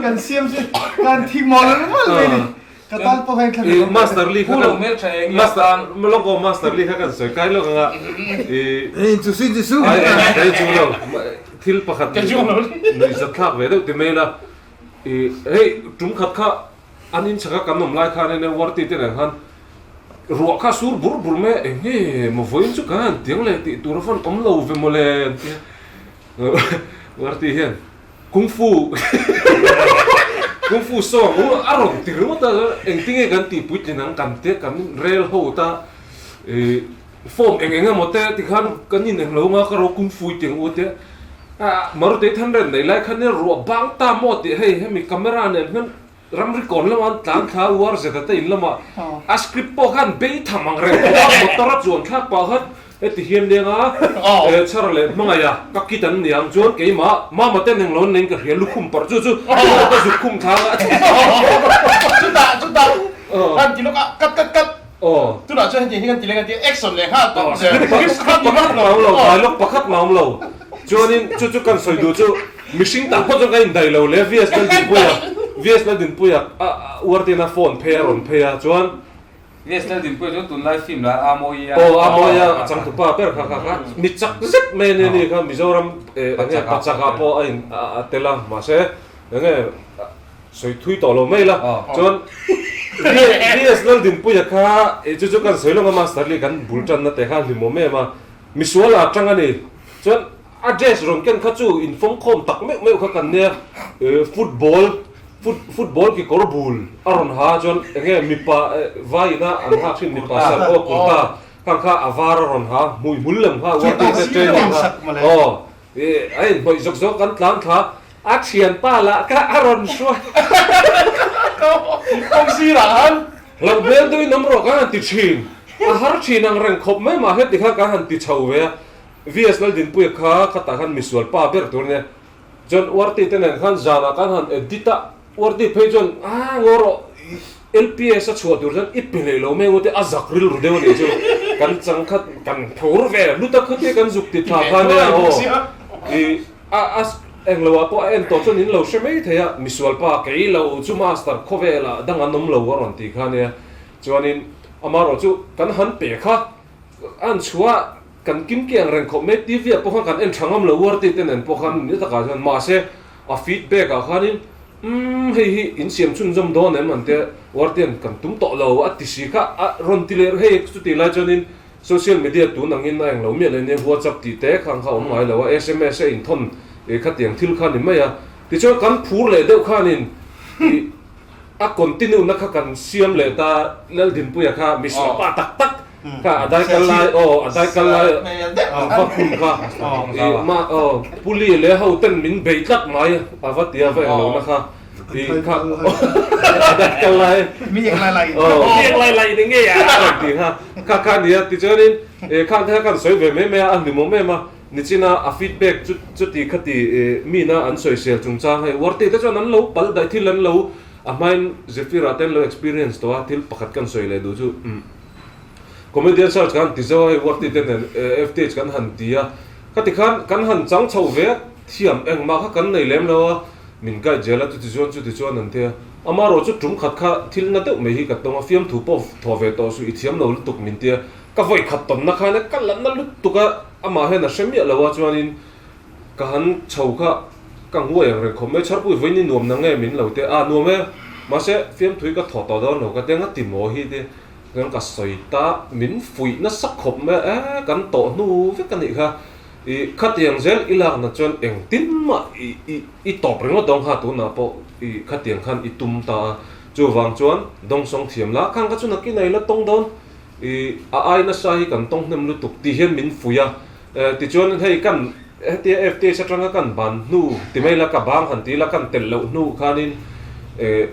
kan siam si, kan thi mawl mawl mai ni. Ka tan pawh hei thla Master Lee kha kan Master logo Master Lee kha kan sawi kai lawk anga i Ei chu si chu su Ai ai chu lo thil pakhat nui zat thlak ve deuh ti mai la i hei tum khat kha an in chhaka kan awm lai khan ene warti te nen khan ruah kha sur bur bur mai a eng nge maw vawiin chu kan han tiang leh tih tur a fan awm lo ve mawle an tia warti hian Kung Fu Kung Fu song u a rawn ti ringawt a, engtinge kan tih puitlin ang kan te kan rel ho ta ih form eng eng emaw te tikhan kan in englo anga ka ro Kung Fu i ti ang u tia Marutei Thanren nei lai khan ruah bang ta maw tih hei hemi camera nen hian Ramri kawn lamah an tlan thla a, uar zeta te in lamah a script pawh khan bei tham ang reng tawh a, motor a chuan thlak pah khan heti hian leng a, chhar leh hmangaih a, ka kit an ni ang chuan keimah mama ten englo an nei in ka hria lukhum parh chu chu ka zuk khum thlang a. Chutah chutah an ti lawk a cut cut cut. Aw. Tunah. Tunah chuan hetiang hi kan ti leng a tia action leh nghal tawp zel. Pakhat mah a awm lo, dialogue pakhat mah a awm lo. Chuanin chu chu kan sawi duh chu mihring tak pawh chuan kan indaih lo le VS Laldinpuia VS Laldinpuia uartina phone phei a rawn phei a chuan VS Laldinpuia chu tunlai film la Amawia Aw Amawia a changtupa ber kha kha kha mi chak zet mai a nia ni kha Mizoram enge Pachaka pawh a in a tel a mahse enge Sawi thui tawh lo mai la. Chuan VS Laldinpuia kha chu chu kan sawi lawng a Master Lee kan bul tanna te kha hlimawm em a. Misual a tang a ni. Chuan a dress rawn ken kha chu infawm khawm tak meuh meuh kha kan nia. Football football kekawr bul a rawn ha chuan enge mipa vaiin a an hak thin mipa sal aw kurta khang kha a var a rawn ha hmuihmul lem kha uar te training kha aw a inhnawih zawk zawk kan tlan thla A thianpa lah kha a rawn hruai. Kawng sirah khan. Hlauh hmel deuhin awm rawh kan han ti thin. A har thin ang reng khawp mai mah heti kha kan han ti chho ve a. VS Laldinpuia kha khatah khan misual pa ber tur ania. Chuan Uarti te nen khan zanah kan han edit a. Uarti phei chuan aa ngaw rawh LPS a chhuah tur chuan i pe leh lo mai ang u te a zak rilru deuh a nih chu. Kan chang kha kan phur ve lutak kha te kan zuk ti thla kha ania aw. I. A a eng lo ah pawh a en tawh chuan in lo hre mai thei a, misual pa kei lo chu master khawvel ah dang an awm lo a rawn ti kha ania. Chuanin amaherawh chu kan han pe kha an chhuah kan kim ki ang reng khawp mai TV ah pawh khan kan en tha ngam lo uar ti te nen pawh khan ni takah chuan mahse a feedback ah khanin umm hei hi in siam chhunzawm dawn em an tia uar te an kan tum tawh lo a ti si kha a rawn ti leh hei chutih lai chuanin Social media tun angin a englo miah leh nia WhatsApp tih te khang kha awm ngai lo a, sms a inthawn ih khatiang thil kha ni mai a. Tichuan kan phur leh deuh khanin ih a continue na kha kan siam leh ta Laldinpuia kha misual pa tak tak kha a dai kal lai aw a dai kal lai va khum kha ih ma aw puli leh ho ten min bei tlat mai a va tia va englo na kha. Ti kha a dai kal lai. Mi ek lai lai. Aw mi ek lai lai ni ngei a a rawn ti kha. Kha kha nia tichuanin eh khang te kha kan sawi ve mai mai a a hlimawm em a nichina a feedback chu chuti kha ti eh mina an sawisel chungchang hei uarte te chuan an lo pal daih thil an lo a hmain Zephyr ah te an lo experience tawh a thil pakhat kan sawi leh duh chu umm comedian search kan han ti zauh a hei uarte te nen FTH kan han ti a khati khan kan han chang chho ve a thiam engmah kha kan nei lem lo a. Min guide zel a, chuti chuan chuti chuan an ti a. Amaherawh chu tum khat kha thil na deuh mai hi ka tawng a, fiamthu pawh thaw ve tawh suh, i thiam lo lutuk min ti a. Ka vawi khat tawnna khan e ka la na lutuk a, amah hian a hre miah lo a, chuanin ka han chho kha ka nguai ang reng khawp mai, chharpui vawiin i nuam na nge min lo ti a, ah nuam e, mahse fiamthu hi ka thaw tawh dawn lo ka ti a, nga ti maw hi ti chuan ka sawi ta, min fuih nasa khawp mai a, e kan tawh hnu vek a nih kha. I khatiang zel i lakna chuan engtin mah i i i tawp ringawt dawng kha tunah pawh i khatiang khan i tum ta a, chuvang chuan dawngsawng thiam la khang kha chu nakin a i la tawng dawn i a ai nasa hi kan tawng hnem lutuk tih hian min fuih a, e tichuan hei kan hetia FTH atanga kan ban hnu ti mai la ka bang han ti la kan telh loh hnu khanin e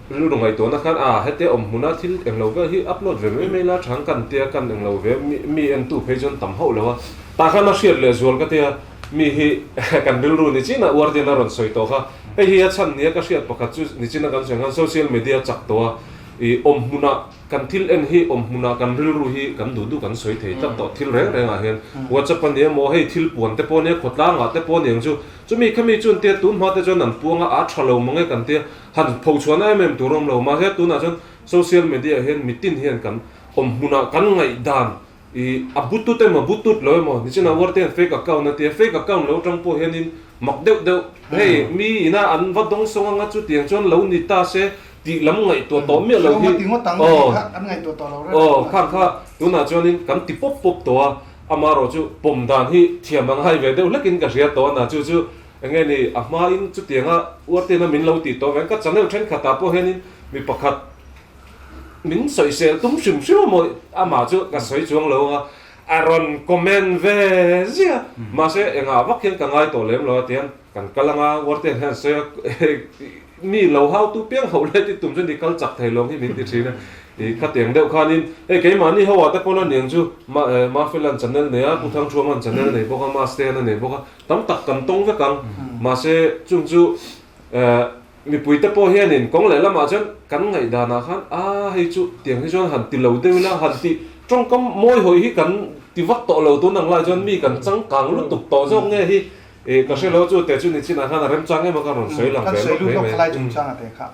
Rilru ngaihtuahna khan a hetia awm hmuna thil englo vel hi upload ve mai mai la chang kan tia kan englo ve mi entu phei chuan tam hauh lo a, tah khan a hriat leh zual ka tia mi hi kan rilru ni chin a uar tin a rawn sawi tawh kha, hei hi a chhan nia ka hriat pakhat chu ni chin a kan sawi khan social media chak tawh a i awm hmuna kan thil en hi awm hmuna kan rilru hi kan duh duh kan sawi thei tlat tawh thil reng reng ah hian whatsapp a nia maw hei thil puan te pawh nia khawtlang ah te pawh aniang chu chumi khami chu an tia tun hma te chuan an puang a a tha lo mange kan tia Han pho chhuahna em em tur awm lo mahse tunah chuan social media ah hian mitin hian kan awm hmunah kan ngaihdan i a butut emaw butut lo emaw nichinah uarte hian fake account a tia fake account lo atang pawh hianin mak deuh deuh hei mi ina an va dawng sawng anga chutiang chuan lo ni ta se tih lam ngaihtuah tawh miah lo hi aw aw khang kha tunah chuanin kan ti pawp pawp tawh a amaherawh chu pawm dan hi thiam ang hai ve deuh hlekin ka hria tawh a na chu chu Enge ni, a hmain chutianga uartena min lo tih tawh veng ka channel thenkhatah pawh hianin mi pakhat min sawisel tum hrim hrim a maw amah chu ka sawi chuang lo anga a rawn comment ve ziah mahse engah vak hian ka ngai tawh lem lo a tiang kan kal anga uarten hian sawi a mi lo hautu piang hauh lai ti tum chuan i kal chak thei lo hi min ti thin a i khatiang deuh khanin hei keimahni ho ah te pawn a niang chu Mafelan channel nei a Pu Thangthuaman channel nei bawk a Mastean a nei bawk a Tam tak kan tawng vek ang. Mahse chung chu Mipuite pawh hianin kawng lehlamah chuan kan ngaihdanah khan a hei chu tiang hi chuan han ti lo deuh ila han ti tawngkam mawi hawi hi kan ti vak tawh lo tun ang lai chuan mi kan changkang lutuk tawh zawk nge hi ih ka hre lo chu te chu nichinah khan a remchang em a ka rawn sawi lang Kan ve sawi lawk lut mai lawk mai. khalai chungchanga te kha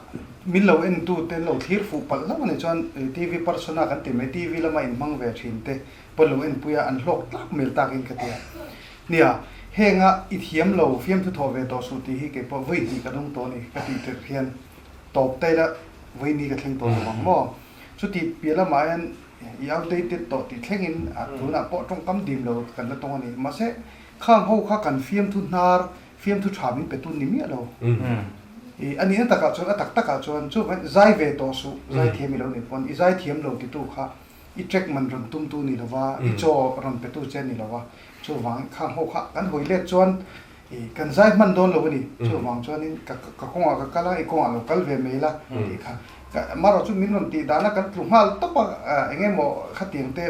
min lo en tu te lo thlir fuh palh hlauh a nih chuan TV persona kan ti mai TV lama inhmang ve thin te pawn lo enpui a an hlawk tlak mel takin ka ti a. Nia, henga i thiam lo fiamthu thawh ve tawh suh tih hi kei pawh vawi hnih ka dawng tawh a ni ka tih tirh hian tawp ta ila vawi ni ka thleng tawh lo ang maw? Chuti piah lamah hian i outdated tawh tih thlengin a tunah pawh tawngkam dim lo kan la tawng a ni. Mahse, khang ho kha kan fiamthu hnar, fiamthu tha min pe tun ni miah lo. I a nihna takah chuan a tak takah chuan chuvangin zai ve tawh suh, zai thiam i lo nih pawn i zai thiam lo titu kha I track man rawn tumtu ni lova, i chaw rawn petu che ni lova, chuvang khang ho kha kan hawi let chuan i kan zai hman dawn lo a ni. Chuvang chuanin ka ka kawngah ka kal a, i kawngah lo kal ve mai la tih kha. Ka marawh chu min rawn tih dana kan tlu nghal tawp a, eng emaw khatiang te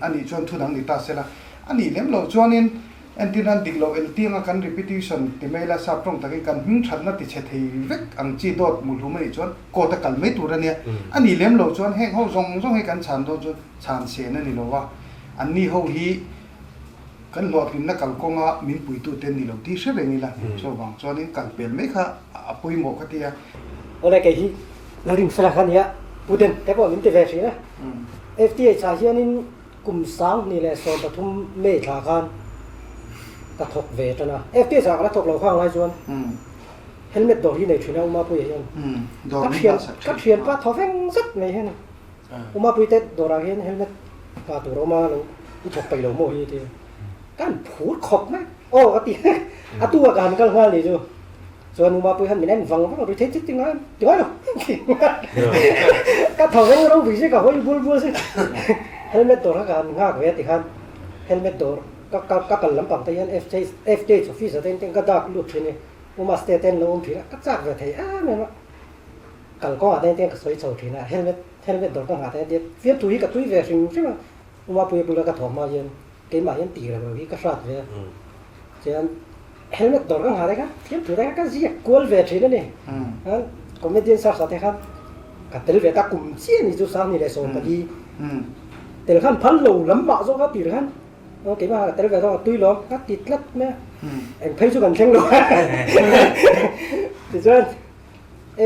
a nih chuan thu dang ni ta se la. A nih lem loh chuanin Entir nan dik loh eltianga kan repetition ti mai la sap tawng takin kan hming thatna ti chhe thei vek ang chi dawt muhlum a nih chuan court a kal mai tur a nia. A nih lem loh chuan heng ho zawng zawng hi kan chhan dawn chuan chhan sen a ni lo va, anni ho hi kan hlawhtlinna kalkawnga min puitu te an ni lo tih hre reng ila chuvang chuanin kal pel mai kha a pawimawh ka ti a. Awle kei hi Lalrinfela kha nia Pu Den te pawh min ti ve thin a. FTH ah hianin Kum 2013 May thla khan ka thawk ve tan a. FTS ah ka la thawk lo khang lai chuan helmet dawr hi nei thin a Umapuia hian. Ka thian ka thianpa thaw veng zet mai hian Umapuia te dawrah hian helmet hma tur a awm a lo i thawk peih lo maw hi ti a. Ka han phur khawp mai aw ka ti a tu ah ka han kal nghal ni chu. Chuan Umapuia hian min en vang vang a ri thei thei ti ngai ti ngai lo ka thaw veng ropui si ka hawi bul bul si helmet dawr kha ka han nghak ve a ti khan helmet dawr ka ka ka kal lampang te hian FJ FJH office ah te hian ka dak lut thin i Umaste te an lo awm thin a ka chak ve thei em em a kal kawngah te hian ka sawi chho thin a helmet helmet dawr ka nghah te hian fiamthu hi ka tui ve hrim hrim a Umapuia bula ka thawh hma hian keimah hian tih reng lo hi ka hrat ve a chuan helmet dawr ka nghah te kha thiam thu te kha ka ziak kual ve thin a ni comedian search ah te khan ka tel ve ta kum chiah ni chu 2014 tel khan phal lo lam mah zawk a tir khan keimah ka tel ve zawk a tui lawm ka ti tlat mai a eng phei chu kan thleng lo tichuan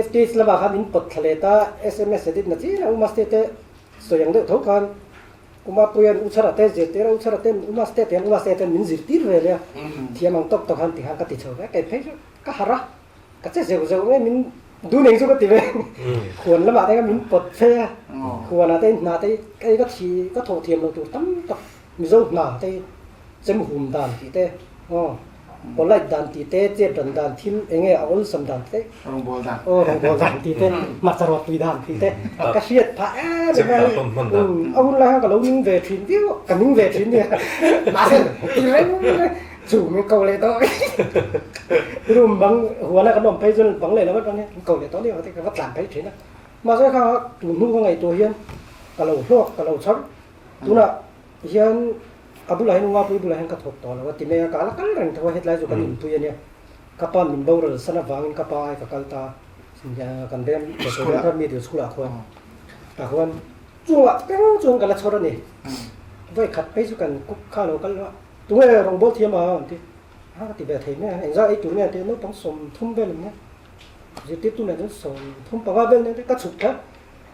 FTH lamah khan in pawt thla let a sms edit na chiah a umaste te sawi ang deuh tho khan Umapuia'n U Chhara te zirtir a, U Chhara ten Umaste te hian Umaste ten min zirtir ve leh a, thiam ang tawk tawk han ti khan ka ti chho ve a, kei phei chu ka harh a, ka che zeuh zeuh mai min dun eng chu ka ti ve, huan lamah te khan min pawt fe a, huanah te hna te hi ka thi ka thawh thiam loh tur tam tak Mizo hna te hi chem hum dan tih te aw. Polite dan tih te, chet ran dan thil eng nge a awlsam dan tih te, Rawngbâwl dan. Aw rawngbâwl dan tih te, hmarcha rawt tui dan tih te ka hriat phah em em a. A hun lai khan ka lo ning ve thin viau a, ka ning ve thin nia. Mahse ti reng reng chu min ko leh tawh. Room bang huana kan awm phei chuan bang leh lo atang hian min ko leh tawh nia ka va tlan phei thin a. Mahse kha tun hnu ka ngaihtuah hian ka lo hlawk ka lo chhar. Tunah hian A bulah hian Uapui bulah hian ka thawk tawh lo a ti mai a, ka la kal reng tho a, hetlai chu kan inpui a nia. Ka pa min boral san avangin ka pa ai ka kal ta a, kan veng Doctor Middle School ah khuan tah khuan chungah keng chuan ka la chhawr a ni. Vawi khat phei chu kan cook kha a lo kal a, tunge rawngbâwl thiam a an ti, a ka ti ve thei mai a, engzah ei tur nge an ti a, naupang 30 vel an nia, zirtirtu nen chuan 35 vel nen ka chhuk thla.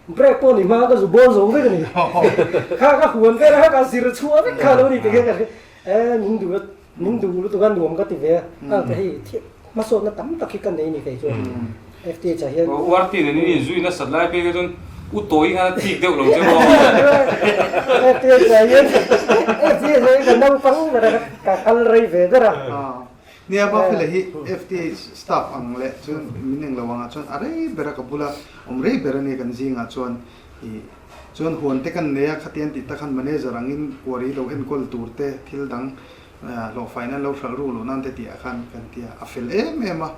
Break pawh ni hma ka zu bawl zo vek a ni. Kha ka huan vel a, ka zir chhuah vek kha lo ni ti hian ka hria. E min duh a, min duh lutuk a nuam ka ti ve a. A ka hei hmasawnna tam tak hi ka nei ni kei chuan FTH ah hian. URT nen in inzui nasat lai phei kha chuan u tawi khan a thik deuh lo che maw. FTH ah hian FTH ah hian ka naupang ber a, ka kal rei ve ber a. Nia Buffalo hi FTH staff ang leh chuan min eng lo angah chuan a rei ber a ka bula awm rei ber a nia kan zingah chuan ih chuan huan te kan nei a khatiang tih tak khan manager angin kuari lo enkawl tur te thil dang hlawhfai nan lo hralh ru loh nan te tih ah khan kan ti a a fel em em a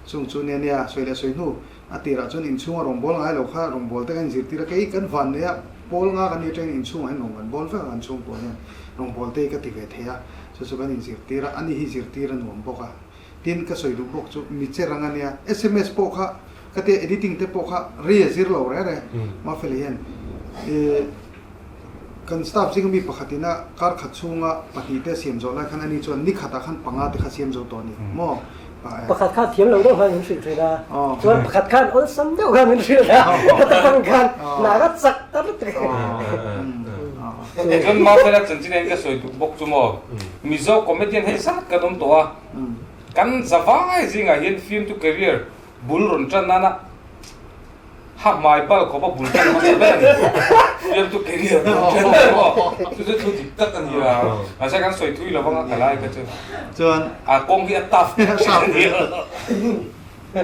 chung chu nia nia sawi leh sawi hnu a tirah chuan inchhunga rawngbâwl ngai lo kha rawngbâwl te kan inzirtir a kei kan van nei a pawl nga kan nih atangin inchhungah hian rawng kan bawl vek a kan chhungkua hian rawngbâwl te hi ka ti ve thei a. Chu chu kan inzirtir a, ani hi zirtir a nuam bawk a. Tin, ka sawi duh bawk chu mi che rang a nia. Sms pawh kha Ka tia editing te pawh kha rei a zir lo reh reh Mafeli hian i kan staff zinga mi pakhat ina kar khat chhunga pahnih te a siam zawh lai khan ani chuan ni khatah khan panga te kha siam zo tawh a ni maw? Pakhat khan thiam lo deuh khan min hrilh thin a, chuan pakhat khan awlsam deuh khan min hrilh a, ka tang khan hna ka chak ta lutuk. Chuan Mafela chanchin hian ka sawi duh bawk chu maw, Mizo comedian hei zat kan awm tawh a, kan zavai zingah hian film to career Bul rawn tan nana ha hmai bal khawpa bul tan hmasa ber a ni. Fiamtu career bul tan ber maw? Chu chu thu dik tak a ni a. Mahse kan sawi thui lo vang a ka lai kha chu. Chuan a kawng hi a tough a ni.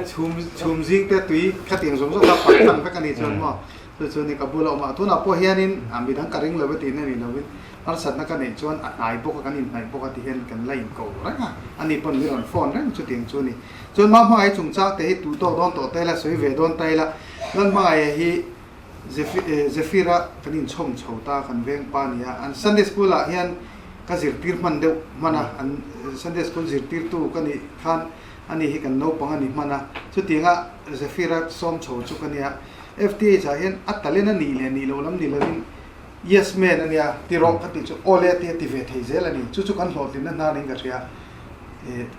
Chhum chhum zing te tui khatiang zawng zawng kha pak tlang vek a ni chuan maw? Chu chu ni ka bula awm a. Tunah pawh hianin a midang ka ring lo e tihna ni lovin Harsatna ka neih chuan a hnai bawk a, kan inhnaih bawk a ti hian kan la inko reng a, ani pawn mi rawn phone reng chutiang chu a ni. Chuan Mah Hmangaih chungchang te hi tuh tawk dawn tawh ta ila, sawi ve dawn ta ila, Lal Hmangaiha hi Zephyr-a kan inchhawm chho ta, kan veng pa a ni a, an Sunday School ah hian ka zirtir hman deuh hman a, an Sunday School zirtirtu ka nih khan ani hi kan naupang a ni hman a, chutianga Zephyr-a sawm chho chu ka nia. FTH ah hian a talent a nih leh nih loh lam ni lovin Yes man a nia, ti rawh ka tih chu aw le tia ti ve thei zel a ni. Chu chu kan hlawhtlinna hnar in ka hria.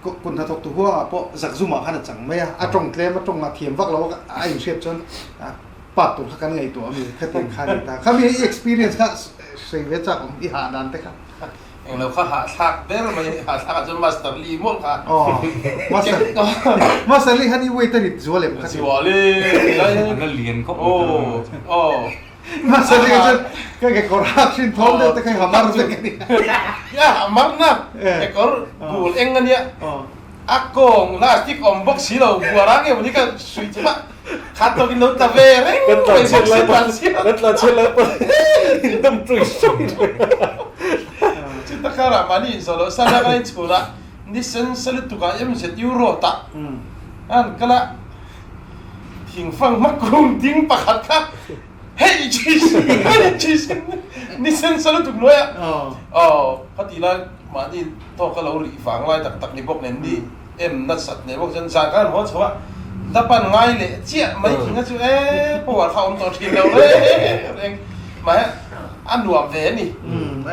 Kut hnathawk tu huangah pawh zakzumah khan a chang mai a, a tawng tlem a tawng a thiam vak lo a inhriat chuan part tur kha kan ngaihtuah a mi khatiang kha a ni ta. Khami i experience kha sawi ve chak awm i hah dan te kha. Englo kha hahthlak ber mai hahthlak ah chuan Master Lee mawlh kha. Aw Master Master Lee khan i weight a rit zual em kha ti. Zual e. A la lian khawp mai. Aw aw. Hmasa nih chuan ka kekawr hak hrin thawm deuh te kha i ha mar vek a ni. Ya ha mar na kekawr bul eng a nia. A kawng plastic awm bawk si lo buar a nge maw ni ka sui chu mah khat tawk in lo tla ve reng mai bawk si tlan chhiat. Kan tlan chhiat lai pawn in dam tui hrui reng. Chuta karah mahni inzawh loh san a kan inchhun a ni sen sa lutuk ah MZU road ah an kal a. Thingfang hma kung ding pakhat kha hei chi sin hei chi sin ni sen sa lutuk hnuai a aw ka tih lai mahni tawk a lo rih vang lai tak tak ni bawk nen ni em nasat nei bawk chuan zan khan haw chho a la pan ngai leh chiah mai thing a chu e power kha awm tawh thin lo reng mahse a nuam ve a ni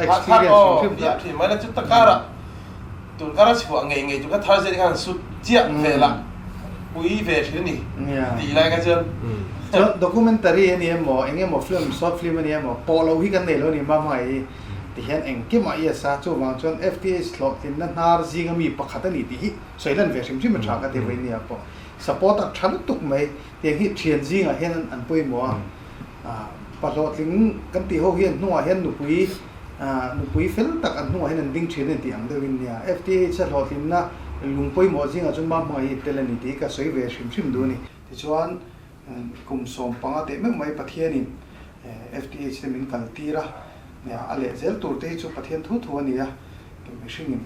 experience hrim hrim thin mai la chu takara Tun kar a chhuah ngei ngei chu ka thar zet khan sut chiah ve lah pui ve thin a ni tih lai kha chuan. Chuan documentary a ni emaw eng emaw film short film a ni emaw pawh lo hi kan nei lo a ni ma hmai hi ti hian engkim a yes a chuvang chuan FTH hlawhtlinna hnar zinga mi pakhat a ni tih hi sawi lan ve hrim hrim a tha ka ti vawi nia pawh support a tha lutuk mai tiang hi thian zingah hian an pawimawh a pa hlawhtling kan tih ho hian hnungah hian nupui Nupui fel tak an hnungah hian an ding thin a ni tih ang deuhin nia. FTH a hlawhtlinna lung pawimawh zingah chuan mam hmangah hi tel a ni tih ka sawi ve hrim hrim duh a ni. Tichuan, kum 15 teh meuh mai Pathianin FTH te min kal tir a, nia a leh zel tur te hi chu Pathian thu thu a ni a, mihringin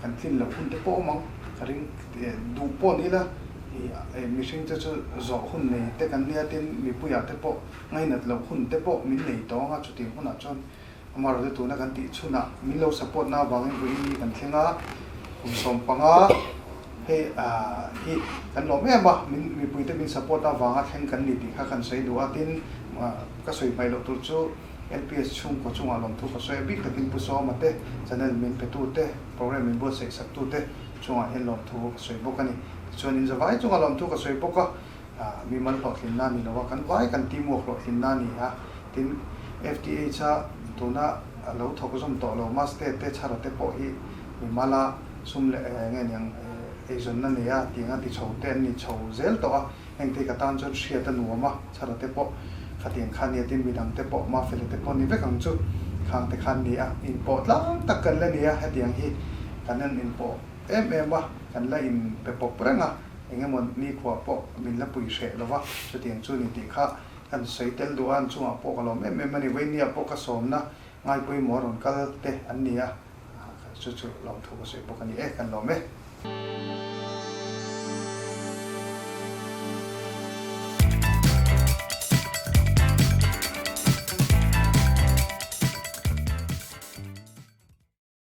kan tlin loh hun te pawh awm ang ka ring duh pawh ni ila mihring te chu zawh hun nei te kan nia tin mipuiah te pawh ngainat loh hun te pawh min nei tawng a, chutiang hunah chuan Amaherawhchu tuna kan tih chhunah min lo support na avangin vawiin ni kan thleng a, kum 15 hei hi kan lawm em a, min mipuite min support na avanga thleng kan ni tih kha kan sawi duh a, tin ka sawi hmaih loh tur chu LPS chhungkaw chungah lawmthu ka sawi a, bik takin Pu Sawma te, channel min petu te, program min buatsaih saktu te chungah hian lawmthu ka sawi bawk a ni. Tichuan inzavai chungah lawmthu ka sawi bawk a. Mimal hlawhtlinna a ni lo a, kan vai kan teamwork hlawhtlinna a ni a, tin FTH a tuna a lo thawk zawm tawh lo Maste te Chhara te pawh hi mimala sum leh nge niang eizawnna nei a tiang a ti chho te an ni chho zel tawh a, hengte ka tan chuan hriat a nuam a, Chhara te pawh khatiang kha nia tin midang te pawh Mafela te pawh ni vek ang chu khang te khan ni a, inpawh tlang tak kan la ni a, hetiang hi kan han inpawh em em a, kan la inpe pawp reng a. Eng emaw nikhua pawh min la pui hreh lo va, chutiang chu ni tih kha kan sawi tel duh a, an chungah pawh ka lawm em em a ni. Vainia pawh ka sawmna ngaipawimawh rawn kal te an ni a, chu chu lawmthu ka sawi bawk a ni e, kan lawm e.